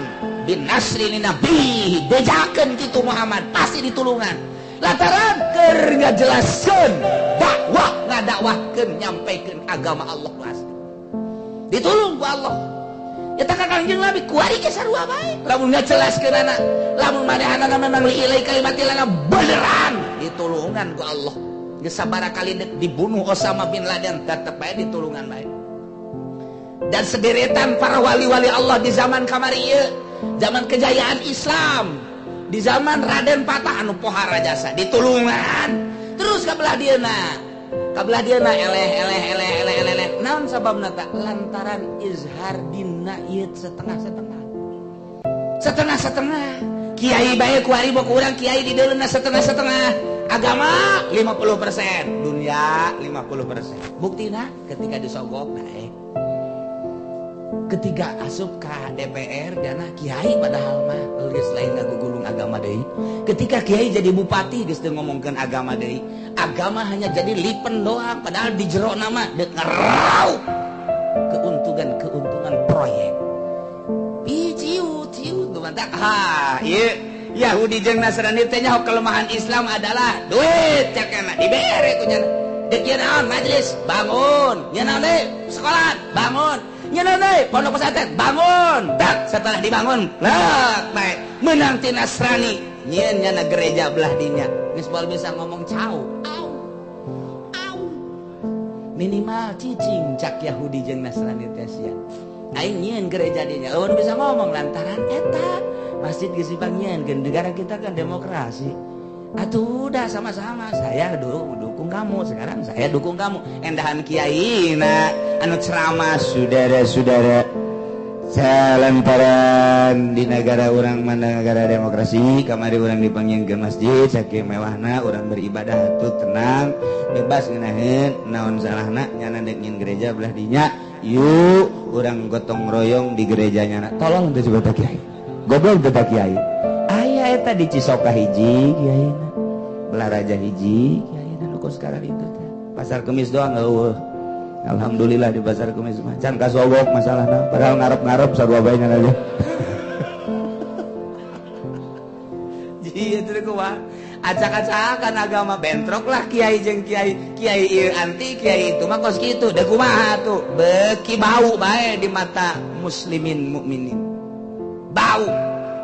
S1: bin nasri li nabi bejakeun kitu Muhammad pasti ditulungan lantaran keur ngajelaskeun dakwah ngadakwahkeun nyampaikan agama Allah pasti ditulung ku Allah. Eta ka Kangjeng Nabi kuari ge sarua bae lamun ngajelaskeunana lamun manehanana memang li ilai kalimatilana beneran ditulungan ku Allah. Geus sabaraha kali dibunuh Osama bin Laden tetep bae ditulungan bae. Dan sederetan para wali-wali Allah di zaman kamari ieu, zaman kejayaan Islam, di zaman Raden Patah anu pohara jasa ditulungan. Terus ka belah dieuna, ka belah dieuna eleh eleh eleh eleh eleh. Naon sababna ta? Lantaran izhar dina ieu setengah-setengah. Setengah-setengah. Kiai bae kuari boh urang kiai di deuleuna setengah-setengah. Agama 50%, dunia 50%. Buktina ketika disogok naik. Ketika asup ka DPR dana kiai padahal mah geus lain ngagugulung agama deui. Ketika kiai jadi bupati geus teu ngomongkeun agama deui. Agama hanya jadi lipen doang padahal di jero nama deuk ngeraup keuntungan-keuntungan proyek. Ciu ciu tuh mantak ha ieu Yahudi jeung Nasrani teh nyaho kelemahan Islam adalah duit cakena dibere ku nya. Deuk ieu naon majelis bangun, nya naon deui sekolah bangun. Nyenane pondok pesantren bangun tak setelah dibangun lek bae menang ti Nasrani nyieun nyana gereja belah dinya geus moal bisa ngomong cau au au minimal cicing cak Yahudi jeung Nasrani teh sia aing nyieun gereja dinya eueun bisa ngomong lantaran eta masjid geus dipangnyieun negara kita kan demokrasi atuh udah sama-sama saya dulu dukung kamu sekarang saya dukung kamu endahan kiai na anu ceramah
S2: saudara-saudara salantaran di negara urang mana negara demokrasi kamari urang dipanggil ke masjid saking mewahna urang beribadah tuh tenang bebas ngeunaheun naon salahna nyana deuk nyieun gereja belah dinya yuk urang gotong royong di gereja nyana tolong teh coba kiai goblok teh kiai aya eta di Cisoka hiji kiai belah raja hiji kiai nu kos sekarang itu teh pasar kemis doang eueuh. Alhamdulillah di pasar kemis mah can kasogok masalahna padahal ngarep-ngarep sarua bae nya aja.
S1: Ieu teh kumaha acak-acakan agama bentrok lah kiai jeung kiai kiai ieu anti kiai itu mah kos kitu da kumaha tuh beuki bau bae di mata muslimin mukminin bau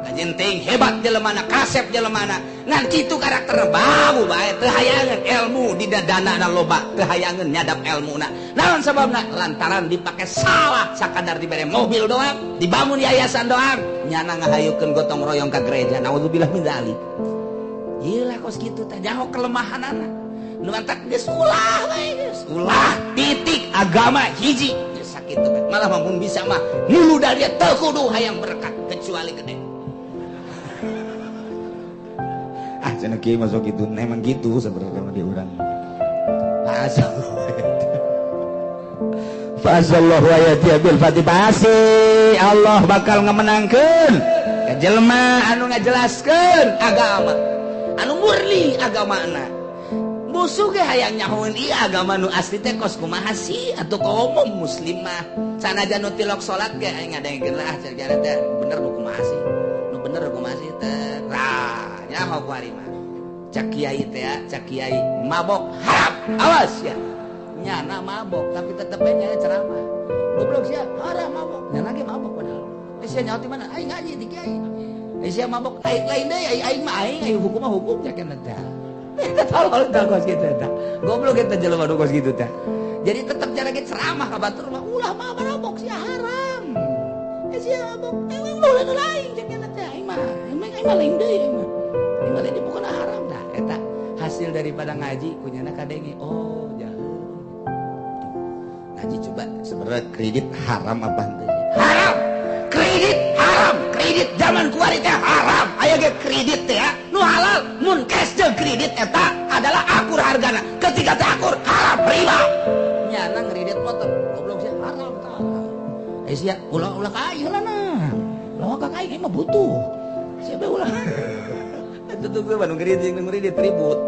S1: kajenting hebat jelemana kasep jelemana ngan kitu karakter bau bae teu hayangeun ilmu di dadana loba teu hayangeun nyadap ilmuna naon sababna lantaran dipake salah sakadar dibere mobil doang dibangun yayasan doang nyana ngahayukeun gotong royong ka gereja naudzubillah min dzalik ieu lah kos kitu teh nyaho kelemahanana nu mantak geus ulah bae geus ulah titik agama hiji geus sakitu bae malah mun bisa mah nulu dari teu kudu hayang berkat kecuali gede.
S2: Ah cenah kiai masuk gitu memang gitu sebenarnya di urang. Fasallahu ayati bil fatih pasti Allah bakal ngemenangkeun ka jelema
S1: anu ngajelaskeun agama anu murni agamana. Musuh ge hayang nyahoeun ieu agama nu asli teh kos kumaha sih atuh kaum muslimah sanajan nu tilok salat ge aing ngadengkeun lah cenah teh bener nu kumaha sih nu bener kumaha sih teh rah nyaho ku ari mah cak kiai teh cak kiai mabok haram awas ya nyana mabok tapi tetep bae nyana ceramah goblok sia haram mabok nyana ge mabok padahal sia nyaho ti mana aing ngaji ti kiai sia mabok aing lain deui aing mah aing aing hukum mah hukum cak teh eta tolol tah kos kitu eta goblok eta jelema nu kos kitu teh jadi tetep cara ge ceramah ka batur mah ulah mah mabok sia haram sia mabok ulah nu lain cak teh aing mah aing mah lain deui aing mah aing mah lain bukan haram dah eta hasil daripada ngaji kunyana kadenge oh jahe ngaji coba
S2: sebenarnya kredit haram apa henteu
S1: haram kredit haram kredit zaman kuari teh haram aya ge kredit teh ya nu halal mun cash jeung kredit eta adalah akur hargana ketika teh akur haram riba nyana ngredit motor goblok sia haram tah eh sia ulah ulah ka aing heula nah ulah ka aing mah butuh sia bae ulah eta tuh mah nu ngredit jeung ngredit ribut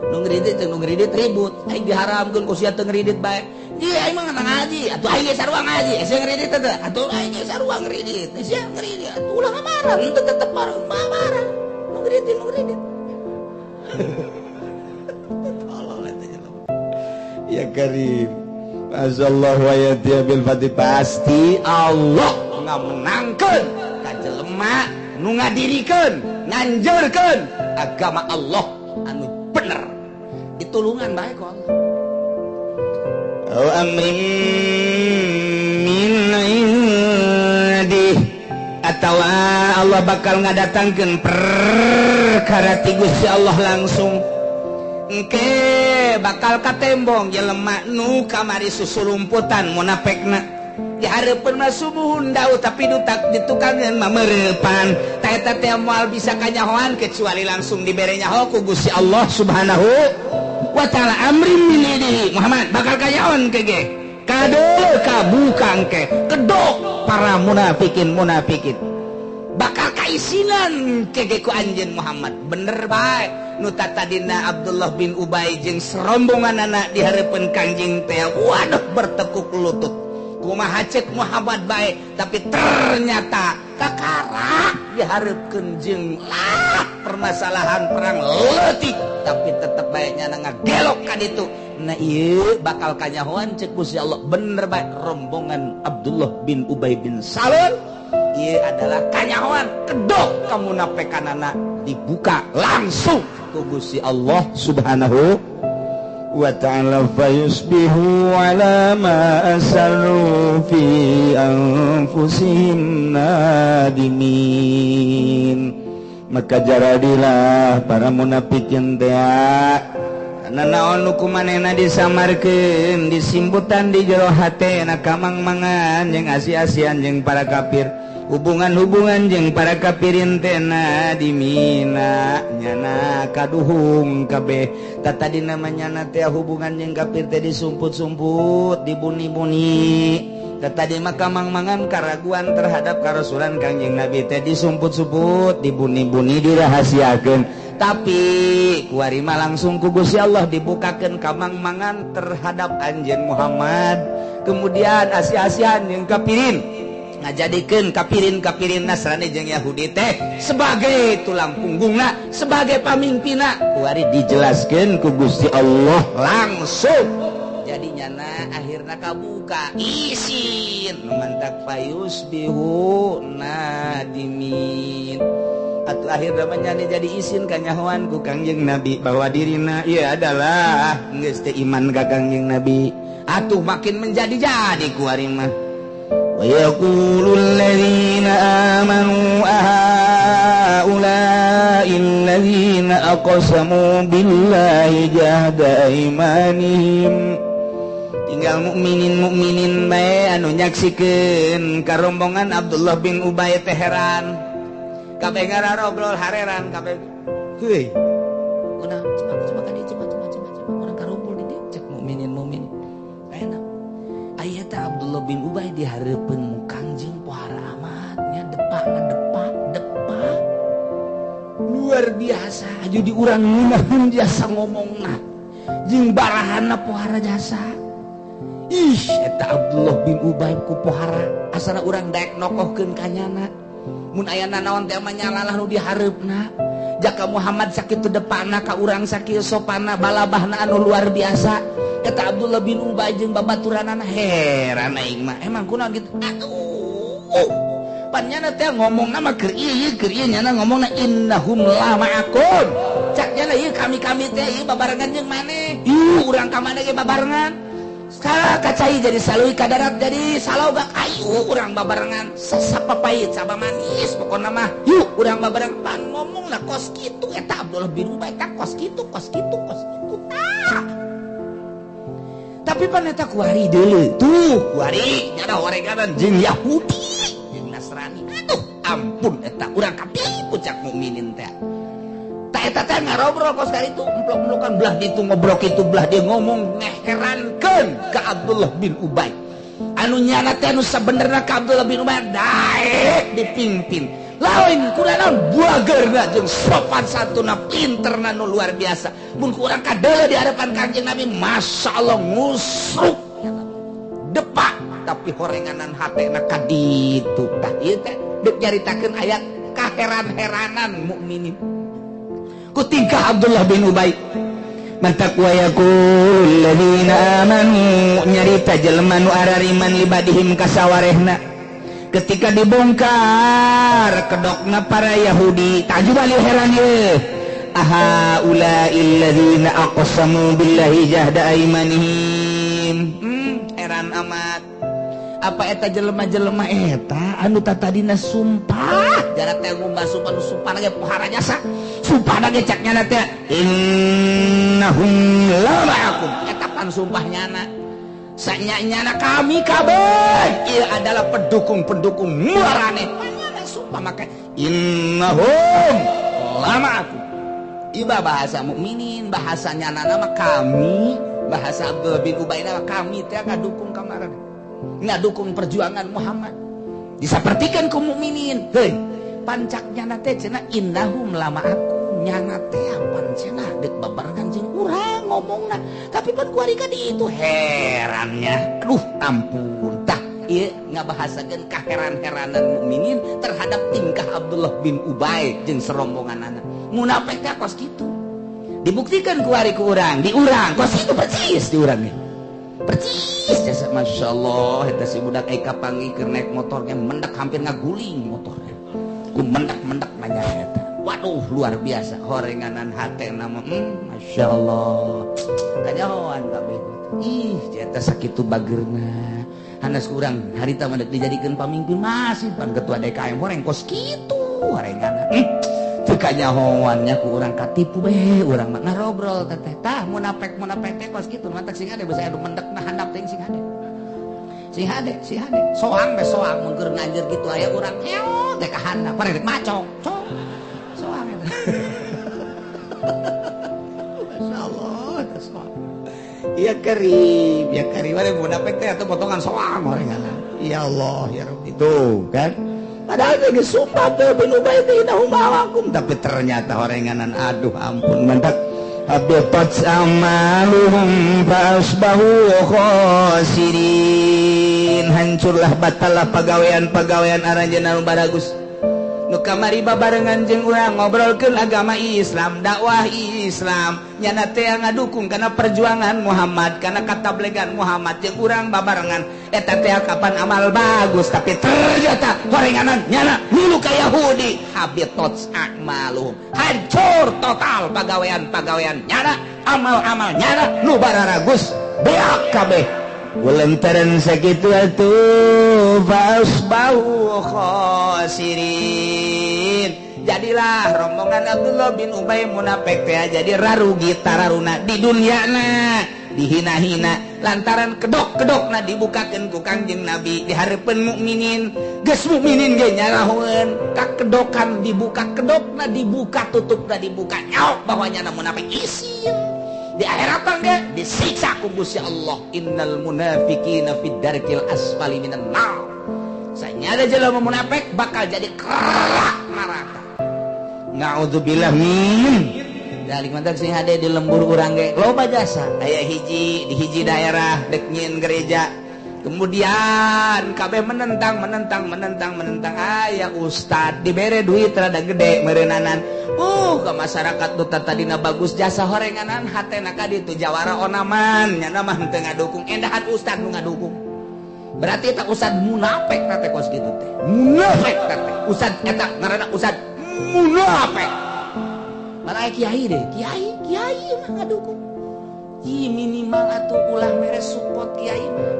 S1: nu ngredit jeung nu ngredit ribut aing diharamkeun ku sia teu ngredit bae ieu aing mah ngaji atuh aing ge sarua ngaji sia ngredit teh atuh aing ge sarua ngredit sia ngredit atuh ulah marah henteu tetep marah marah nu ngredit nu ngredit tolol eta jelema
S2: ya karim azallahu ayati bil fatih pasti
S1: Allah ngamenangkeun ka jelema nu ngadirikeun nganjurkeun agama Allah anu bener ditulungan bae ku Allah.
S2: Au amrin min indih atawa Allah bakal ngadatangkeun perkara ti Gusti Allah langsung engke
S1: bakal katembong jelema nu kamari susulumputan munafekna dihareupeun mah subuhun daud tapi dutak ditukangeun mah meurepan. Eta eta teh moal bisa kanyahoan kecuali langsung dibere nyaho ku Gusti Allah Subhanahu wa taala. Amrin min indihi Muhammad bakal kanyahoan kege kadeuleu kabuka engke kedok para munafikin munafikin bakal kaisinan kege ku anjeun Muhammad. Bener bae nu tatadina Abdullah bin Ubay jeung serombongan anak di hareupeun Kangjeng teh waduh bertekuk lutut kumaha ceuk Muhammad bae, tapi ternyata kakara dihareupeun jeung lah permasalahan perang leutik tapi tetep bae nyana ngagelok ka ditu. Nah ieu bakal kanyahoan ceuk Gusti Allah. Bener bae rombongan Abdullah bin Ubay bin Salul ieu adalah kanyahoan kedok kamunapekanana dibuka langsung ku Gusti Allah Subhanahu
S2: wa ta'ala. Fayusbihu ala ma asarru fi anfusihim nadimin. Maka jaradilah para munafikin teh karena naon nu kumanehna disamarkeun disimputan di jero hatena kamang-mangan jeung asi-asian jeung para kafir, hubungan-hubungan jeung para kafirin teh nadimina nyana kaduhung kabeh. Tadi namanya teh hubungan jeung kafir teh disumput-sumput dibuni-buni. Tadi maka mang-mangan karaguan terhadap karasulan Kangjeng Nabi teh disumput-sumput dibuni-buni dirahasiakeun. Tapi kuari mah langsung ku Gusti Allah dibukakeun kamang-mangan terhadap anjeun Muhammad. Kemudian asi-asian jeung kafirin ngajadikeun kafirin-kafirin Nasrani jeung Yahudi teh sebagai tulang punggungna, sebagai pamimpinna. Kuari dijelaskeun ku Gusti Allah langsung. Jadi nyana akhirna kabuka isin nu mantak fayusbihu nadimin. Atuh akhirna mah nyana jadi isin kanyahoan ku Kangjeng Nabi bahwa dirina ieu adalah geus teu iman ka Kangjeng Nabi. Atuh makin menjadi-jadi kuari mah. Wa yaqulul ladzina amanu haula'i alladzina aqsamu billahi jahda aymanihim.
S1: Tinggal mukminin mukminin bae anu nyaksikeun karombongan Abdullah bin Ubay teh heran. Kabeh ngarobrol hareran kabeh. Heuy. Kunaon cuma ka dieu cuma urang karumpul di dieu cek mukminin mukminin. Enak. Aya teh Abdullah bin Ubay di hareupeun Kangjeng pohara amat nya depak depak depak. Luar biasa aju di urang ngeunaheun jasa ngomongna. Jeung barahana pohara jasa. Ih, eta Abdullah bin Ubay ku pohara asana urang daek nokohkeun ka nyana. Mun aya nanaon teh mah nyalalah nu dihareupna. Jaka Muhammad sakitu depanna ka urang sakieu sopana balabahna anu luar biasa. Eta Abdullah bin Ubay jeung babaturanana heran aing mah. Emang kunaon kitu? Atuh. Pan nyana teh ngomongna mah keur ieu nyana ngomongna innahum la ma'akum. Cak nyana ieu kami-kami teh ieu babarengan jeung maneh. Ieu urang ka maneh ge babarengan. Sekarang kacai jadi salui kadarat jadi salogak ayu urang babarengan sesapapait saba manis pokona mah yuk urang babareng pan ngomong lah kos kitu eta Abdullah bin Ubay ta kos kitu kos kitu kos kitu tah. Tapi pan eta kuari deuleu tuh kuari nyada horeganan jeung Yahudi jeung Nasrani. Aduh ampun eta urang katipu cak mukminin teh. Eta teh ngarobrol kos kali itu emplok-emplokan belah ditu ngobrol itu belah dia ngomong ngeherankeun ka Abdullah bin Ubay. Anu nyana teh anu sabenerna ka Abdullah bin Ubay daek dipimpin. Lain kurang buageurna jeung sopan santuna pinterna nu luar biasa. Mun ku urang kadeuleu di hadapan Kangjeng Nabi masyaallah ngusruk depak tapi horenganan hatena ka ditu. Tah ieu teh deuk nyaritakeun ayat kaheran-heranan mukminin. Kutingkah Abdullah bin Ubay
S2: Mantak wa yaqul ladzina amanu nyarita jelema nu arariman libadihim kasawarehna ketika dibongkar kedokna para Yahudi tajub ali heran ye aha ulail ladzina aqsamu billahi jahda aymanihim.
S1: Heran amat apa eta jelema-jelema eta anu tatadina sumpah jarak teh ngumbah sumpah nu sumpah ge pohara jasa sumpah ge cak nyana teh
S2: innahum la ma'akum
S1: eta pan sumpah nyana sanya-nyana kami kabeh ieu adalah pendukung-pendukung muarane. Nyana sumpah Sumpah make innahum lama aku. Iba bahasa mukminin, bahasanya nama kami, bahasa Abdullah bin Ubay nama kami teh ngadukung kamaran. Ngadukung perjuangan Muhammad. Disapertikeun ku mukminin. Heuy, pancaknya teh cenah innahum lama aku. Nyana teh pan cenah deuk babarengan jeung urang ngomongna. Tapi pan kuari ka ditu herannya. Aduh ampun tah ieu ngabahasakeun kaheran-heranan mukminin terhadap tingkah Abdullah bin Ubay jeung serombonganana. Munafik teh kos kitu. Dibuktikan kuari ku urang, di urang kos kitu persis di urang ge. Percis jasa masyaallah eta si budak ai kapanggih keur naik motor ge mendak hampir ngaguling motornya. Ku mendak-mendak nanya eta. Waduh luar biasa horenganan hatena mah masyaallah. Kanyahoan kabeh. Ih eta sakitu bageurna. Hanas urang harita mah deuk dijadikeun pamimpin masih pan ketua DKM horeng kos kitu horenganan. Teu kanyahoannya ku urang katipu be urang mah ngarobrol teteh. Tah munafik-munafik teh kos kitu matak sing hade basa anu mendek na handap teh sing hade. Sing hade, sing hade. Soang be soang mun keur nganjeur kitu aya urang eo teh ka handap parek macong. Cong. Soang eta. Masyaallah eta soang. Ya karim, ya karim ada munafik teh atuh potongan soang horenganan. Ya Allah ya Rabbi tuh kan. Padahal geus sumpah teh bin Ubay teh innahum ma'akum tapi ternyata horenganan aduh ampun mantak habitat amaluhum fa asbahu khasirin. Hancurlah batallah pagawean-pagawean aranjeunna nu baragus. Nu kamari babarengan jeung urang ngobrolkeun agama Islam, dakwah Islam, nyana teh ngadukung kana perjuangan Muhammad, kana katablegan Muhammad jeung urang babarengan eta teh kapan amal bagus tapi ternyata horenganan nyana milu ka Yahudi habitat a'maluhum. Hancur total pagawean-pagawean nyana, amal-amal nyana nu bararagus beak kabeh. Ulentaran sakitu atuh fasbahu khasirin. Jadilah rombongan Abdullah bin Ubay munafik teh jadi rarugi tararuna di dunyana, dihina-hina lantaran kedok-kedokna dibukakeun ku Kangjeng Nabi di hareupeun mukminin. Geus mukminin ge nyarahoeun kakedokan dibuka, kedokna dibuka, tutupna dibuka. Nyaok bahwa nyana munafik isin. Di akhirat ge disiksa ku Gusti Allah. Innal munafiqina fid darkil asfali minan nar. Sanyada jelema munafik bakal jadi kerak neraka. Na'udzubillah min dzalik. Mantak sing hade di lembur urang ge loba jasa. Aya hiji di hiji daerah dek nyieun gereja. Kemudian kabeh menentang menentang menentang menentang. Aya ustad dibere duit rada gede meureunnanan. Ke masyarakat nu tadina bagus jasa horenganan hatena ka ditu jawara onaman nyana mah henteu ngadukung endahan ustad nu ngadukung. Berarti eta ustad munafik teh kos kitu teh. Munafik teh. Ustad eta ngaranna ustad munafik. Malah kiai deh, kiai kiai mah ngadukung. Ih minimal atuh ulah mere support kiai mah.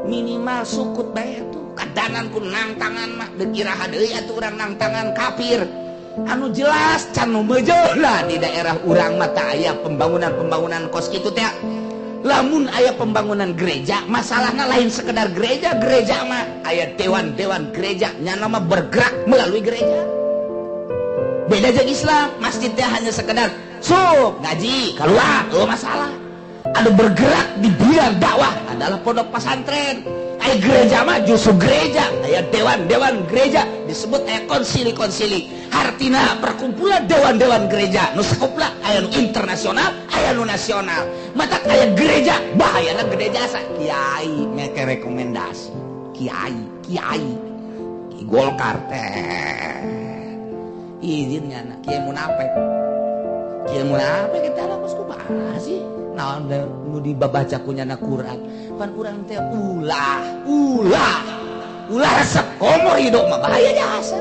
S1: Minimal sukut bae atuh. Kadanan ku nangtangan mah deuk iraha deui atuh urang nangtangan kafir. Anu jelas can nu meujeuhna di daerah urang mah tah aya pembangunan-pembangunan kos kitu teh. Lamun aya pembangunan gereja, masalahna lain sekedar gereja, gereja mah aya dewan-dewan gereja nyana mah bergerak melalui gereja. Beda jeung Islam, masjid teh hanya sekedar sup, ngaji, keluar, oh masalah. Anu bergerak di bidang dakwah adalah pondok pesantren. Aya gereja mah justru gereja, aya dewan-dewan gereja disebut aya konsili-konsili. Hartina perkumpulan dewan-dewan gereja nu sakupla aya nu internasional, aya nu nasional. Matak aya gereja bahayana gede jasa. Kiai meke rekomendasi. Kiai, kiai. Ki Golkar teh. Izin nyana kiai munafik. Kiai munafik eta lah kos kumaha sih? Naon nu dibabaca ku nyana Quran. Pan urang teh ulah, ulah. Ulah resep komo hidup mah bahaya jasa.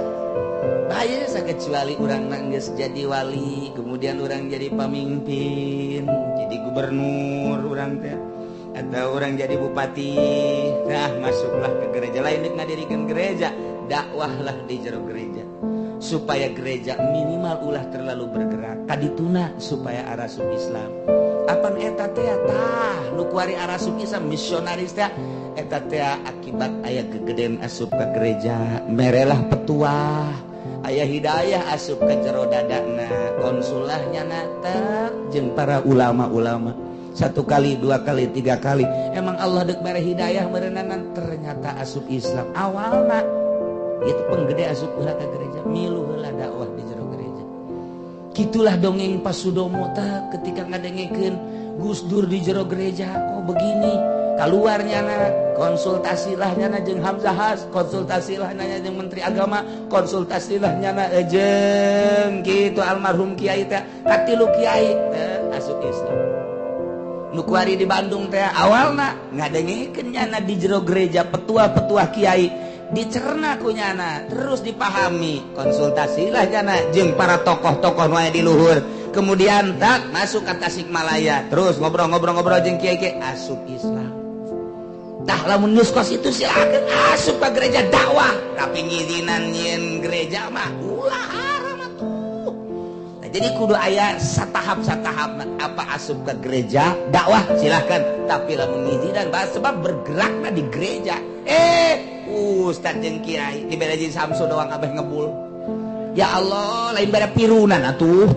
S1: Bahaya jasa kecuali urang geus jadi wali, kemudian urang jadi pamimpin, jadi gubernur urang teh atau urang jadi bupati. Nah, masuklah ke gereja lain deuk ngadirikeun gereja, dakwahlah di jero gereja. Supaya gereja minimal ulah terlalu bergerak kadituna supaya arasup Islam. Apan eta teh tah nu kuari arasup Islam misionaris teh eta teh akibat aya gegeden asup ka gereja merelah petuah. Aya hidayah asup ke jero dadana, konsulahnya nata jeung para ulama-ulama satu kali, dua kali, tiga kali. Emang Allah dek bare hidayah merenanan, ternyata asup Islam. Awalna itu penggede asup heula ka gereja, milu heula dakwah di jero gereja. Gitulah dongeng Pak Sudomo tah, ketika ngadengekeun Gus Dur di jero gereja kok begini, keluar nyana, konsultasilah nyana jeung Hamzah Haz, konsultasilah nyana jeung Menteri Agama, konsultasilah nyana jeung gitu almarhum kiai teh, katilu kiai teh asup Islam. Nu kuari di Bandung teh awalna ngadengekeun nyana di jero gereja petua-petua kiai, dicerna ku nyana, terus dipahami, konsultasilah nyana jeung para tokoh-tokoh nu aya di luhur. Kemudian tak masuk ke Tasikmalaya, terus ngobrol-ngobrol-ngobrol jeung kiai-kiai, asup Islam. Tah, lamun geus kos itu silakan asup ke gereja dakwah, tapi ngizinan nyieun gereja mah ulah, haram atuh. Nah, jadi kudu aya satahap satahap. Apa asup ke gereja dakwah silahkan, tapi lamun ngizinan bahas sebab bergerakna di gereja, ustad jeung kiai dibere jeung Samsu doang abeh ngebul. Ya Allah, lain bere pirunan atuh,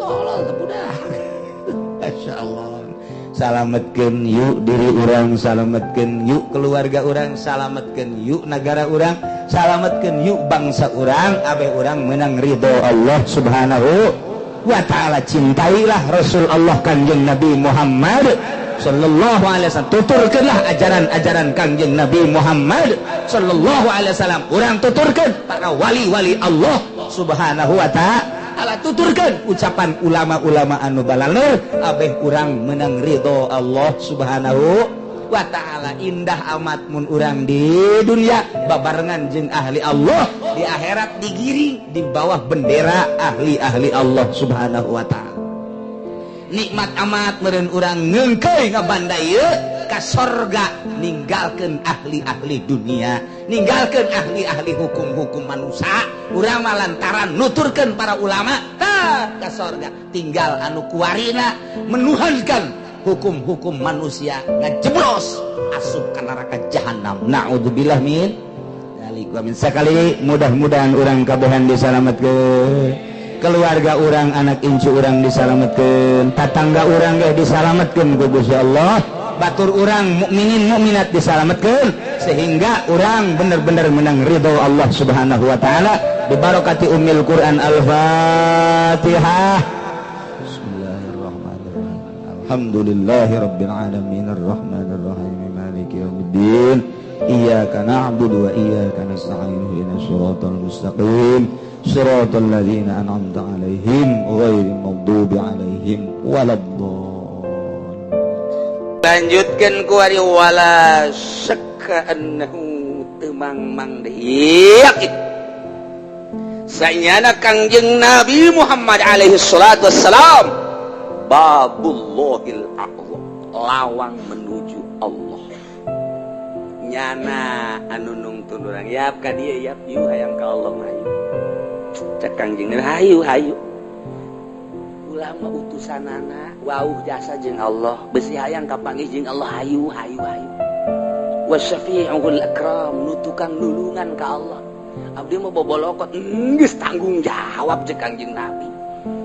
S1: tolol teh budak. Masya Allah. Salametkeun yuk diri urang, salametkeun yuk keluarga urang, salametkeun yuk negara urang, salametkeun yuk bangsa urang, abeh urang menang ridho Allah Subhanahu wa Ta'ala. Cintailah Rasul Allah Kanjeng Nabi Muhammad sallallahu alaihi wasallam, tuturkeunlah ajaran-ajaran Kanjeng Nabi Muhammad sallallahu alaihi wasallam. Urang tuturkeun para wali-wali Allah Subhanahu wa Ta'ala, tuturkan ucapan ulama-ulama anu balaler, abeh urang menang ridho Allah Subhanahu wa Ta'ala. Indah amat mun urang di dunia babarengan jeung ahli Allah, di akhirat digiring di bawah bendera ahli-ahli Allah Subhanahu wa Ta'ala. Nikmat amat meureun urang ngeungkeuy ngabanda ieu ka sorga, ninggalkeun ahli-ahli dunia, ninggalkeun ahli-ahli hukum-hukum manusia. Urang mah lantaran nuturkeun para ulama tah ka sorga, tinggal anu kuarina menuhankan hukum-hukum manusia, ngajeblos asup ka neraka jahanam. Naudzubillah min dzalik wa min sakali. Mudah-mudahan urang kabehan disalametkeun, keluarga urang, anak incu urang disalametkeun, tatangga urang ge disalametkeun ku Gusti Allah, batur urang mukminin mukminat disalametkeun, sehingga urang bener-bener menang ridho Allah Subhanahu wa Taala bibarokati Ummil Quran. Al-Fatihah. Bismillahirrahmanirrahim. Alhamdulillahirabbil alamin, arrahmanirrahim, maliki yaumiddin, iyyaka na'budu wa iyyaka nasta'in, ihdinas siratal mustaqim, siratal ladzina an'amta 'alaihim ghairil maghdubi 'alaihim waladdallin. Lanjutkan kuari, wala syakka annahu temang mang deui yakin sanyana Kangjeng Nabi Muhammad alaihi salatu wassalam babullahil a'zam, lawang menuju Allah. Nyana anu nungtun urang, yap ka dieu, yap, yuk hayang ka Allah mah hayu. Cek Kangjeng Nabi, hayu hayu. Ulama utusanana wauh jasa jeung Allah, besi hayang kapanggih jeung Allah, hayu hayu hayu. Wasyafi'ul akram, nu tukang nulungan ka Allah. Abdi mah bobolokot, geus tanggung jawab cek Kangjeng Nabi.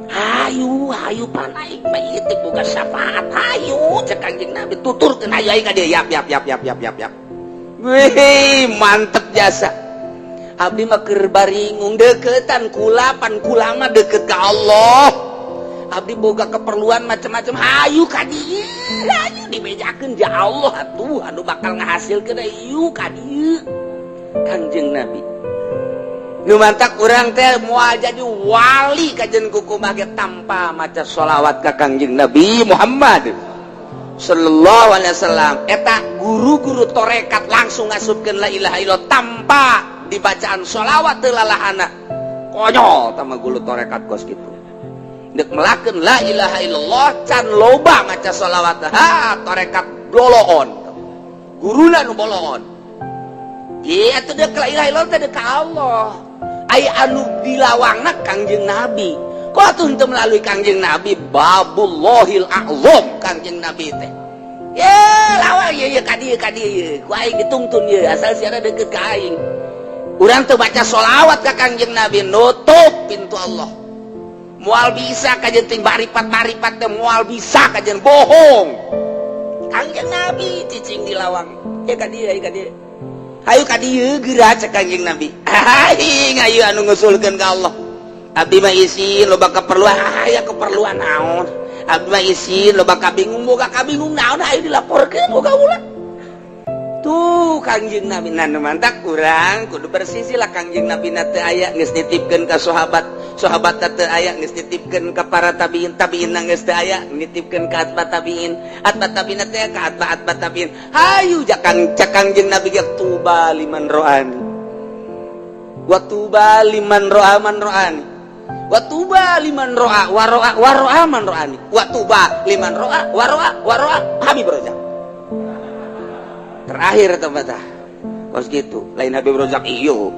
S1: Hayu hayu, pan aing mah ieu teh boga syafaat, hayu cek Kangjeng Nabi, tuturkeun hayu aing ka dieu, yap yap yap yap yap yap yap. Wih, mantep jasa. Abdi mah keur baringung deketan kula, pan kula mah deket ka Allah. Abdi boga keperluan macam-macam, hayu ka dieu, hayu dibejakeun ja Allah atuh anu bakal ngahasilkeun, hayu ka dieu. Kangjeng Nabi. Nu mantak urang teh moal jadi wali kajen kukumaha ge tanpa maca sholawat ka Kangjeng Nabi Muhammad sallallahu alaihi wasallam. Eta guru-guru torekat langsung ngasupkeun la ilaha illallah tanpa dibacaan sholawat teu lalahana. Konyol tama guru torekat kos kitu. Dek melakeun la ilaha illallah can loba maca sholawat, ha torekat doloon. Guruna nu boloon. Iya atuh dek la ilaha illallah teh dek ka Allah. Ai anu dilawangna Kangjeng Nabi. Kok atuh henteu melalui Kangjeng Nabi, babullahil a'zam Kangjeng Nabi teh. Ye lawang ye ye ka dieu ka dieu ye. Ku aing ditungtun ye asal siana deket ka aing. Urang teu baca sholawat ka Kangjeng Nabi, nutup pintu Allah. Moal bisa kajeun ting maripat-maripat teh, moal bisa kajeun, bohong. Kangjeng Nabi cicing di lawang. Ya ka dieu, ka dieu. Hayu ka dieu geura, cek Kangjeng Nabi. Aing ayu anu ngusulkeun ka Allah. Abdi mah isin, loba keperluan. Aya keperluan naon? Abdi mah isin, loba kabingung, boga kabingung naon? Hayu dilaporkeun boga ulah. Tuh Kangjeng Nabi nu mantak urang kudu bersisi lah. Kangjeng Nabi na teu aya, geus nitipkeun ka sahabat, sahabat teu aya, geus nitipkeun ka para tabiin, tabiin geus teu aya, nitipkeun ka atba tabiin, atba tabiin teh ka atba atba tabiin. Hayu jakang, cek Kangjeng Nabi ge, tuba liman ro'ani wa tuba liman ro'a man ro'ani wa tuba liman ro'a wa ro'a wa ro'a man ro'ani wa tuba liman ro'a wa ro'a wa ro'a Habib Rozak. Terakhir tempat kos gitu, lain Habib Rozak iyo.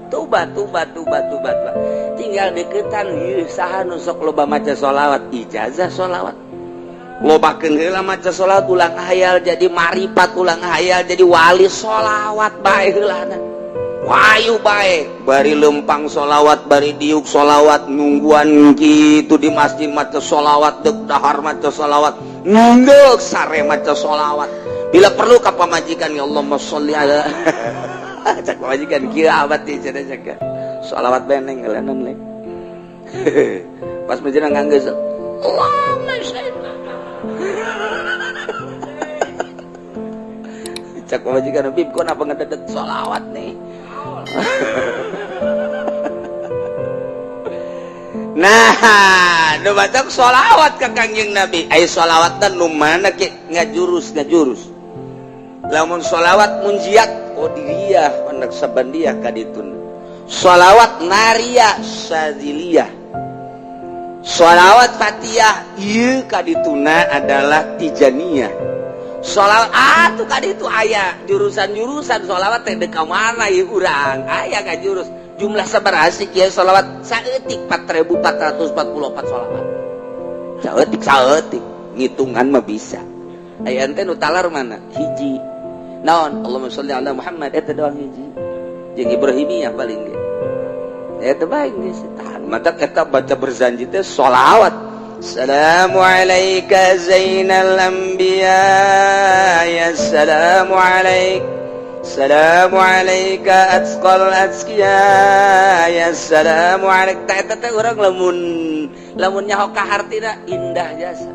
S1: Tuba, tuba, tuba, tuba, tuba. Tinggal deketan ieu saha nu sok loba maca sholawat, ijazah sholawat lobakeun heula. Maca sholawat ulang hayal jadi maripat, ulang hayal jadi wali, sholawat bae heulana. Wayu bae bari lempang sholawat, bari diuk sholawat, nungguan gitu di masjid maca sholawat, dek dahar maca sholawat, nunggu sare maca sholawat. Bila perlu ka pamajikan, ya Allahumma sholli ala, cek pamajikan kieu abad di cenah, cek sholawat beneng ngelenan le pas menjelang nganggeus Allahumma sholli, cek pamajikan, "Bib, kok apa ngededet sholawat nih?" Nah, nu batak sholawat ka Kangjeng Nabi. Ayo sholawat dan nu mana ke ngajurus ngajurus. Lamun sholawat munjiat qadiriyah, Naqsabandiyah kaditun. Sholawat nariyah Syadziliyah. Sholawat Fatihah ieu kadituna adalah Tijaniyah. Sholawat ah tuh kaditu aya jurusan-jurusan sholawat teh, dek ka mana ieu urang? Aya ka jurus jumlah sabaraha sih kieu sholawat? Saeutik, 4444 sholawat. Saeutik saeutik, ngitungan mah bisa. Aya ente nu talar mana? Hiji. Naon? Allahumma sholli ala Muhammad, eta doang hiji. Jeung Ibrahimiyah paling ge. Eta bae geus tahan. Mata eta baca berzanji teh sholawat. Assalamu alayka zainal anbiya ya assalamu alaik Assalamu alayka atqal atqiya ya assalamu alaik. Tah eta teh urang lamun lamun nyaho ka hartina indah jasa.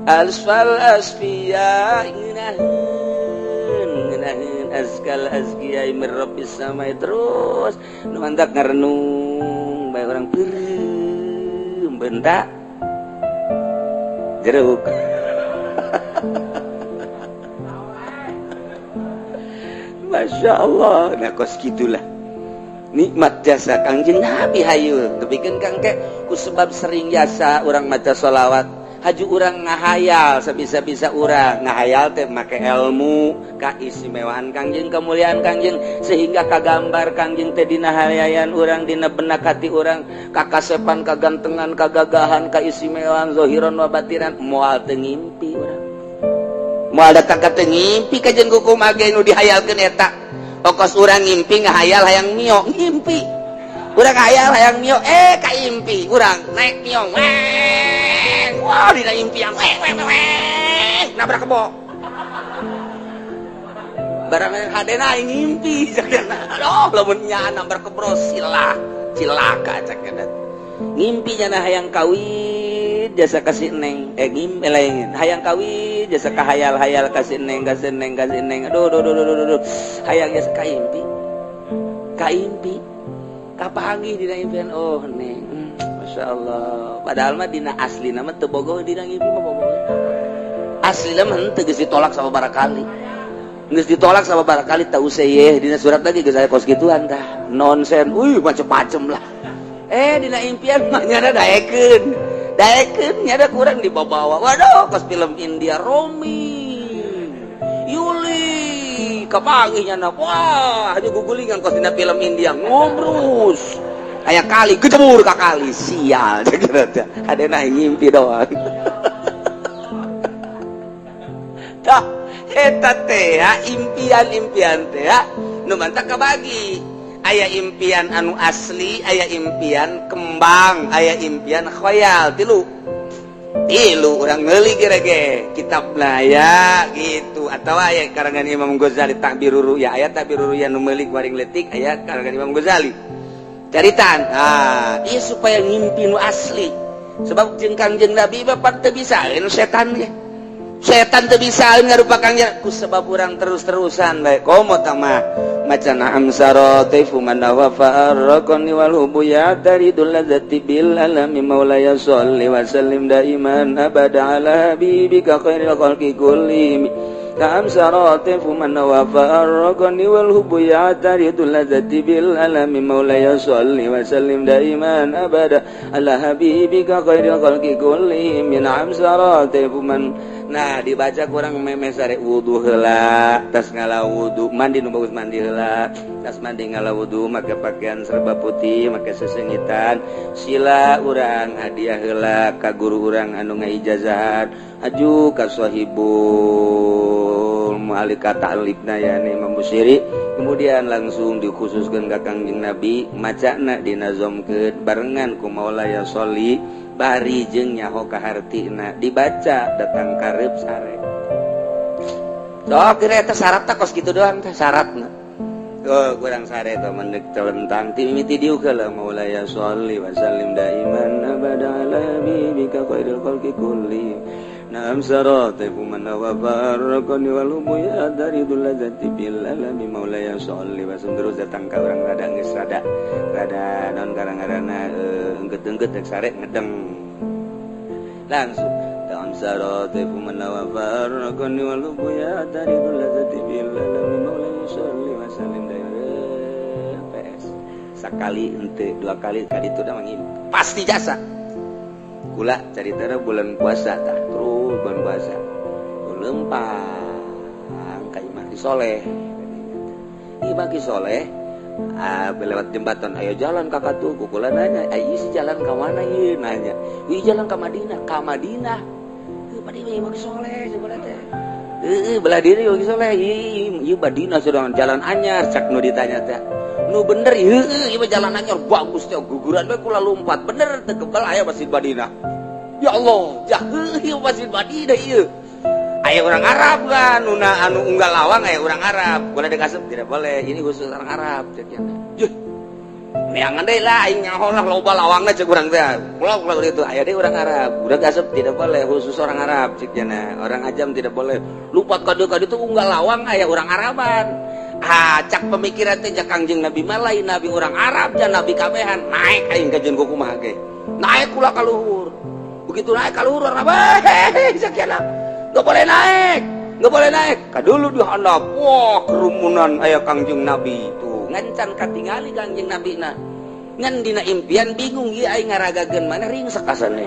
S1: Asfal asfiya, ngeunaheun ngeunaheun, azkal azkiya min rabbis samai, terus nu mantak ngarenung bae urang, peureum bentak jeruk. Masya Allah. Nah, kos gitulah nikmat jasa Kangjeng Nabi. Hayu tepikeun kang ke ku sebab sering jasa urang maca sholawat, haju urang ngahayal sabisa-bisa urang ngahayal teh make ilmu kaistimewaan Kangjeng, kemuliaan Kangjeng, sehingga kagambar Kangjeng teh dina hayayan urang, dina benak hati urang, kakasepan, kagantengan, kagagahan, kaistimewaan zohiron wa batinan. Moal teu ngimpi urang, moal datang ka teu ngimpi kajeun kumaha ge nu dihayalkeun eta. Okos urang ngimpi ngahayal hayang mio, ngimpi urang hayal hayang mio, eh ka impi urang naik mio, weng, wah, dina impian weng weng weng, nabrak kebo barang hadena aing ngimpi. Aduh, lamun nya nabrak kebo silah cilaka, cek ngimpi nyana hayang kawin jasa kasih neng, eh ngimpi lain hayang kawin jasa kahayal-hayal kasih neng, kasih neng, kasih neng, aduh aduh aduh aduh aduh, hayang jasa kaimpi kaimpi kapanggih dina impian, oh neng, Masya Allah. Padahal mah dina asli nama teu bogoh, dina ngimpi mah bogoh. Asli mah henteu, geus ditolak sama barakali, geus ditolak sama barakali, tahu seyeh dina surat lagi geus aya kos gituan tah nonsen, uy, macem-macem lah. Eh, dina impian mah nyana daekeun daekeun, nyana kurang dibawa-bawa, waduh, kos film India, Romi Yuli kapanggih nyana, wah, hanya gugulingan kos dina film India, ngobrus aya kali kecebur ka kali, sial. Ada na ngimpi doang tah eta teh ya, impian-impian teh ya. Nu mantak kabagi, aya impian anu asli, aya impian kembang, aya impian khoyal. Tilu tilu urang meuli ge kitab ya gitu, atau aya karangan Imam Ghazali Ta'birur Ruya, aya Ta'birur Ruya nu meuli waring letik, aya karangan Imam Ghazali caritaan. Ah, iya, supaya ngimpi nu asli, sebab jeung Kangjeng Nabi bapak teu bisa setan ge, setan teu bisa ngarupa Kangjeng ku sebab urang terus-terusan bae. Komo mah maca na'am sara taifu man wa farraqani wal hubu ya taridul ladzati bil alami. Maulaya sholli wa sallim daiman abada ala habibika khairil khalqi kullihim. Ta'am saratifu man wa farraqani wal hubu ya taridul ladzati bil alami. Maulaya sholli wa sallim daiman abada ala habibika khairil khalqi kullihim. Na'am saratifu man. Nah, dibaca kurang meme sare wudu heula, tas ngala wudu, mandi nu bagus, mandi heula, tas mandi ngala wudu, make pakaian serba putih, make sesengitan, sila urang hadiah heula ka guru urang anu ngaijazahan, aju ka sahibul mu'alika ta'libna yani Imam Busiri, kemudian langsung dikhususkan ka Kangjeng Nabi, macana dinazomkeun barengan ku maulaya sholli bari jeung nyaho ka hartina, dibaca datang karep sare. Sok kira eta syaratna kos kitu doang teh syaratna. Oh, kurang sare teh mendek telentang ti mimiti diuk heula, maulaya sholli wa sallim daiman abada ala habibika khairil khalqi kulli. Naam saratifu man wa farraqani wal hubu ya daridul ladzati bil alami. Maulaya sholli wa sallim. Terus datang ka urang rada geus rada rada naon karang-karana engket-engket rek sare ngedeng langsung. Ta'am saratifu man wa farraqani wal hubu ya daridul ladzati bil alami. Maulaya sholli wa sallim PS sakali ente, dua kali kali itu udah mangim pasti jasa. Kula carita bulan puasa tah, terus bulan puasa lempang ka imah Ki Soleh, imah Ki Soleh. Ah, lewat jembatan ayo jalan kakak tuh. Kula nanya, ayo si jalan ke mana ieu? Nanya, ih, jalan ke Madinah, ke Madinah. Heuh, Madinah imah Ki Soleh sebelah teh. Heeh, belah diri imah Ki Soleh. Ih, ieu Madinah sedang jalan anyar, cak nu ditanya teh. Nu bener, heueuh, ieu jalan anyar bagus teh, guguran we kula lompat. Bener teu kebal aya Masjid Madinah. Ya Allah, jah ieu Masjid Madinah ieu. Aya orang Arab kan, nuna anu unggal lawang aya orang Arab. Boleh dikasih, tidak boleh, ini khusus orang Arab cek nya. Juh. Neangan deui lah aing nyaho lah loba lawangna cek urang teh. Kula kula itu aya deui orang Arab. Udah kasep, tidak boleh, khusus orang Arab cek nya. Orang ajam tidak boleh. Lupat kade kade itu unggal lawang aya orang Araban. Ah, cak pemikiran teh cak Kangjeng Nabi mah lain nabi orang Arab jan nabi kabehan. Naik aing ka jeung kumaha ge. Naik kula ka luhur. Begitu naik ka luhur, orang Arab, hehehe, cek nya. Nggak boleh naik, nggak boleh naik. Kadulu di handap, wah, kerumunan aya Kangjeng Nabi itu. Ngancan katingali Kangjeng Nabi na. Ngan dina impian bingung ieu aing ngaragakeun mana, ringsek asane.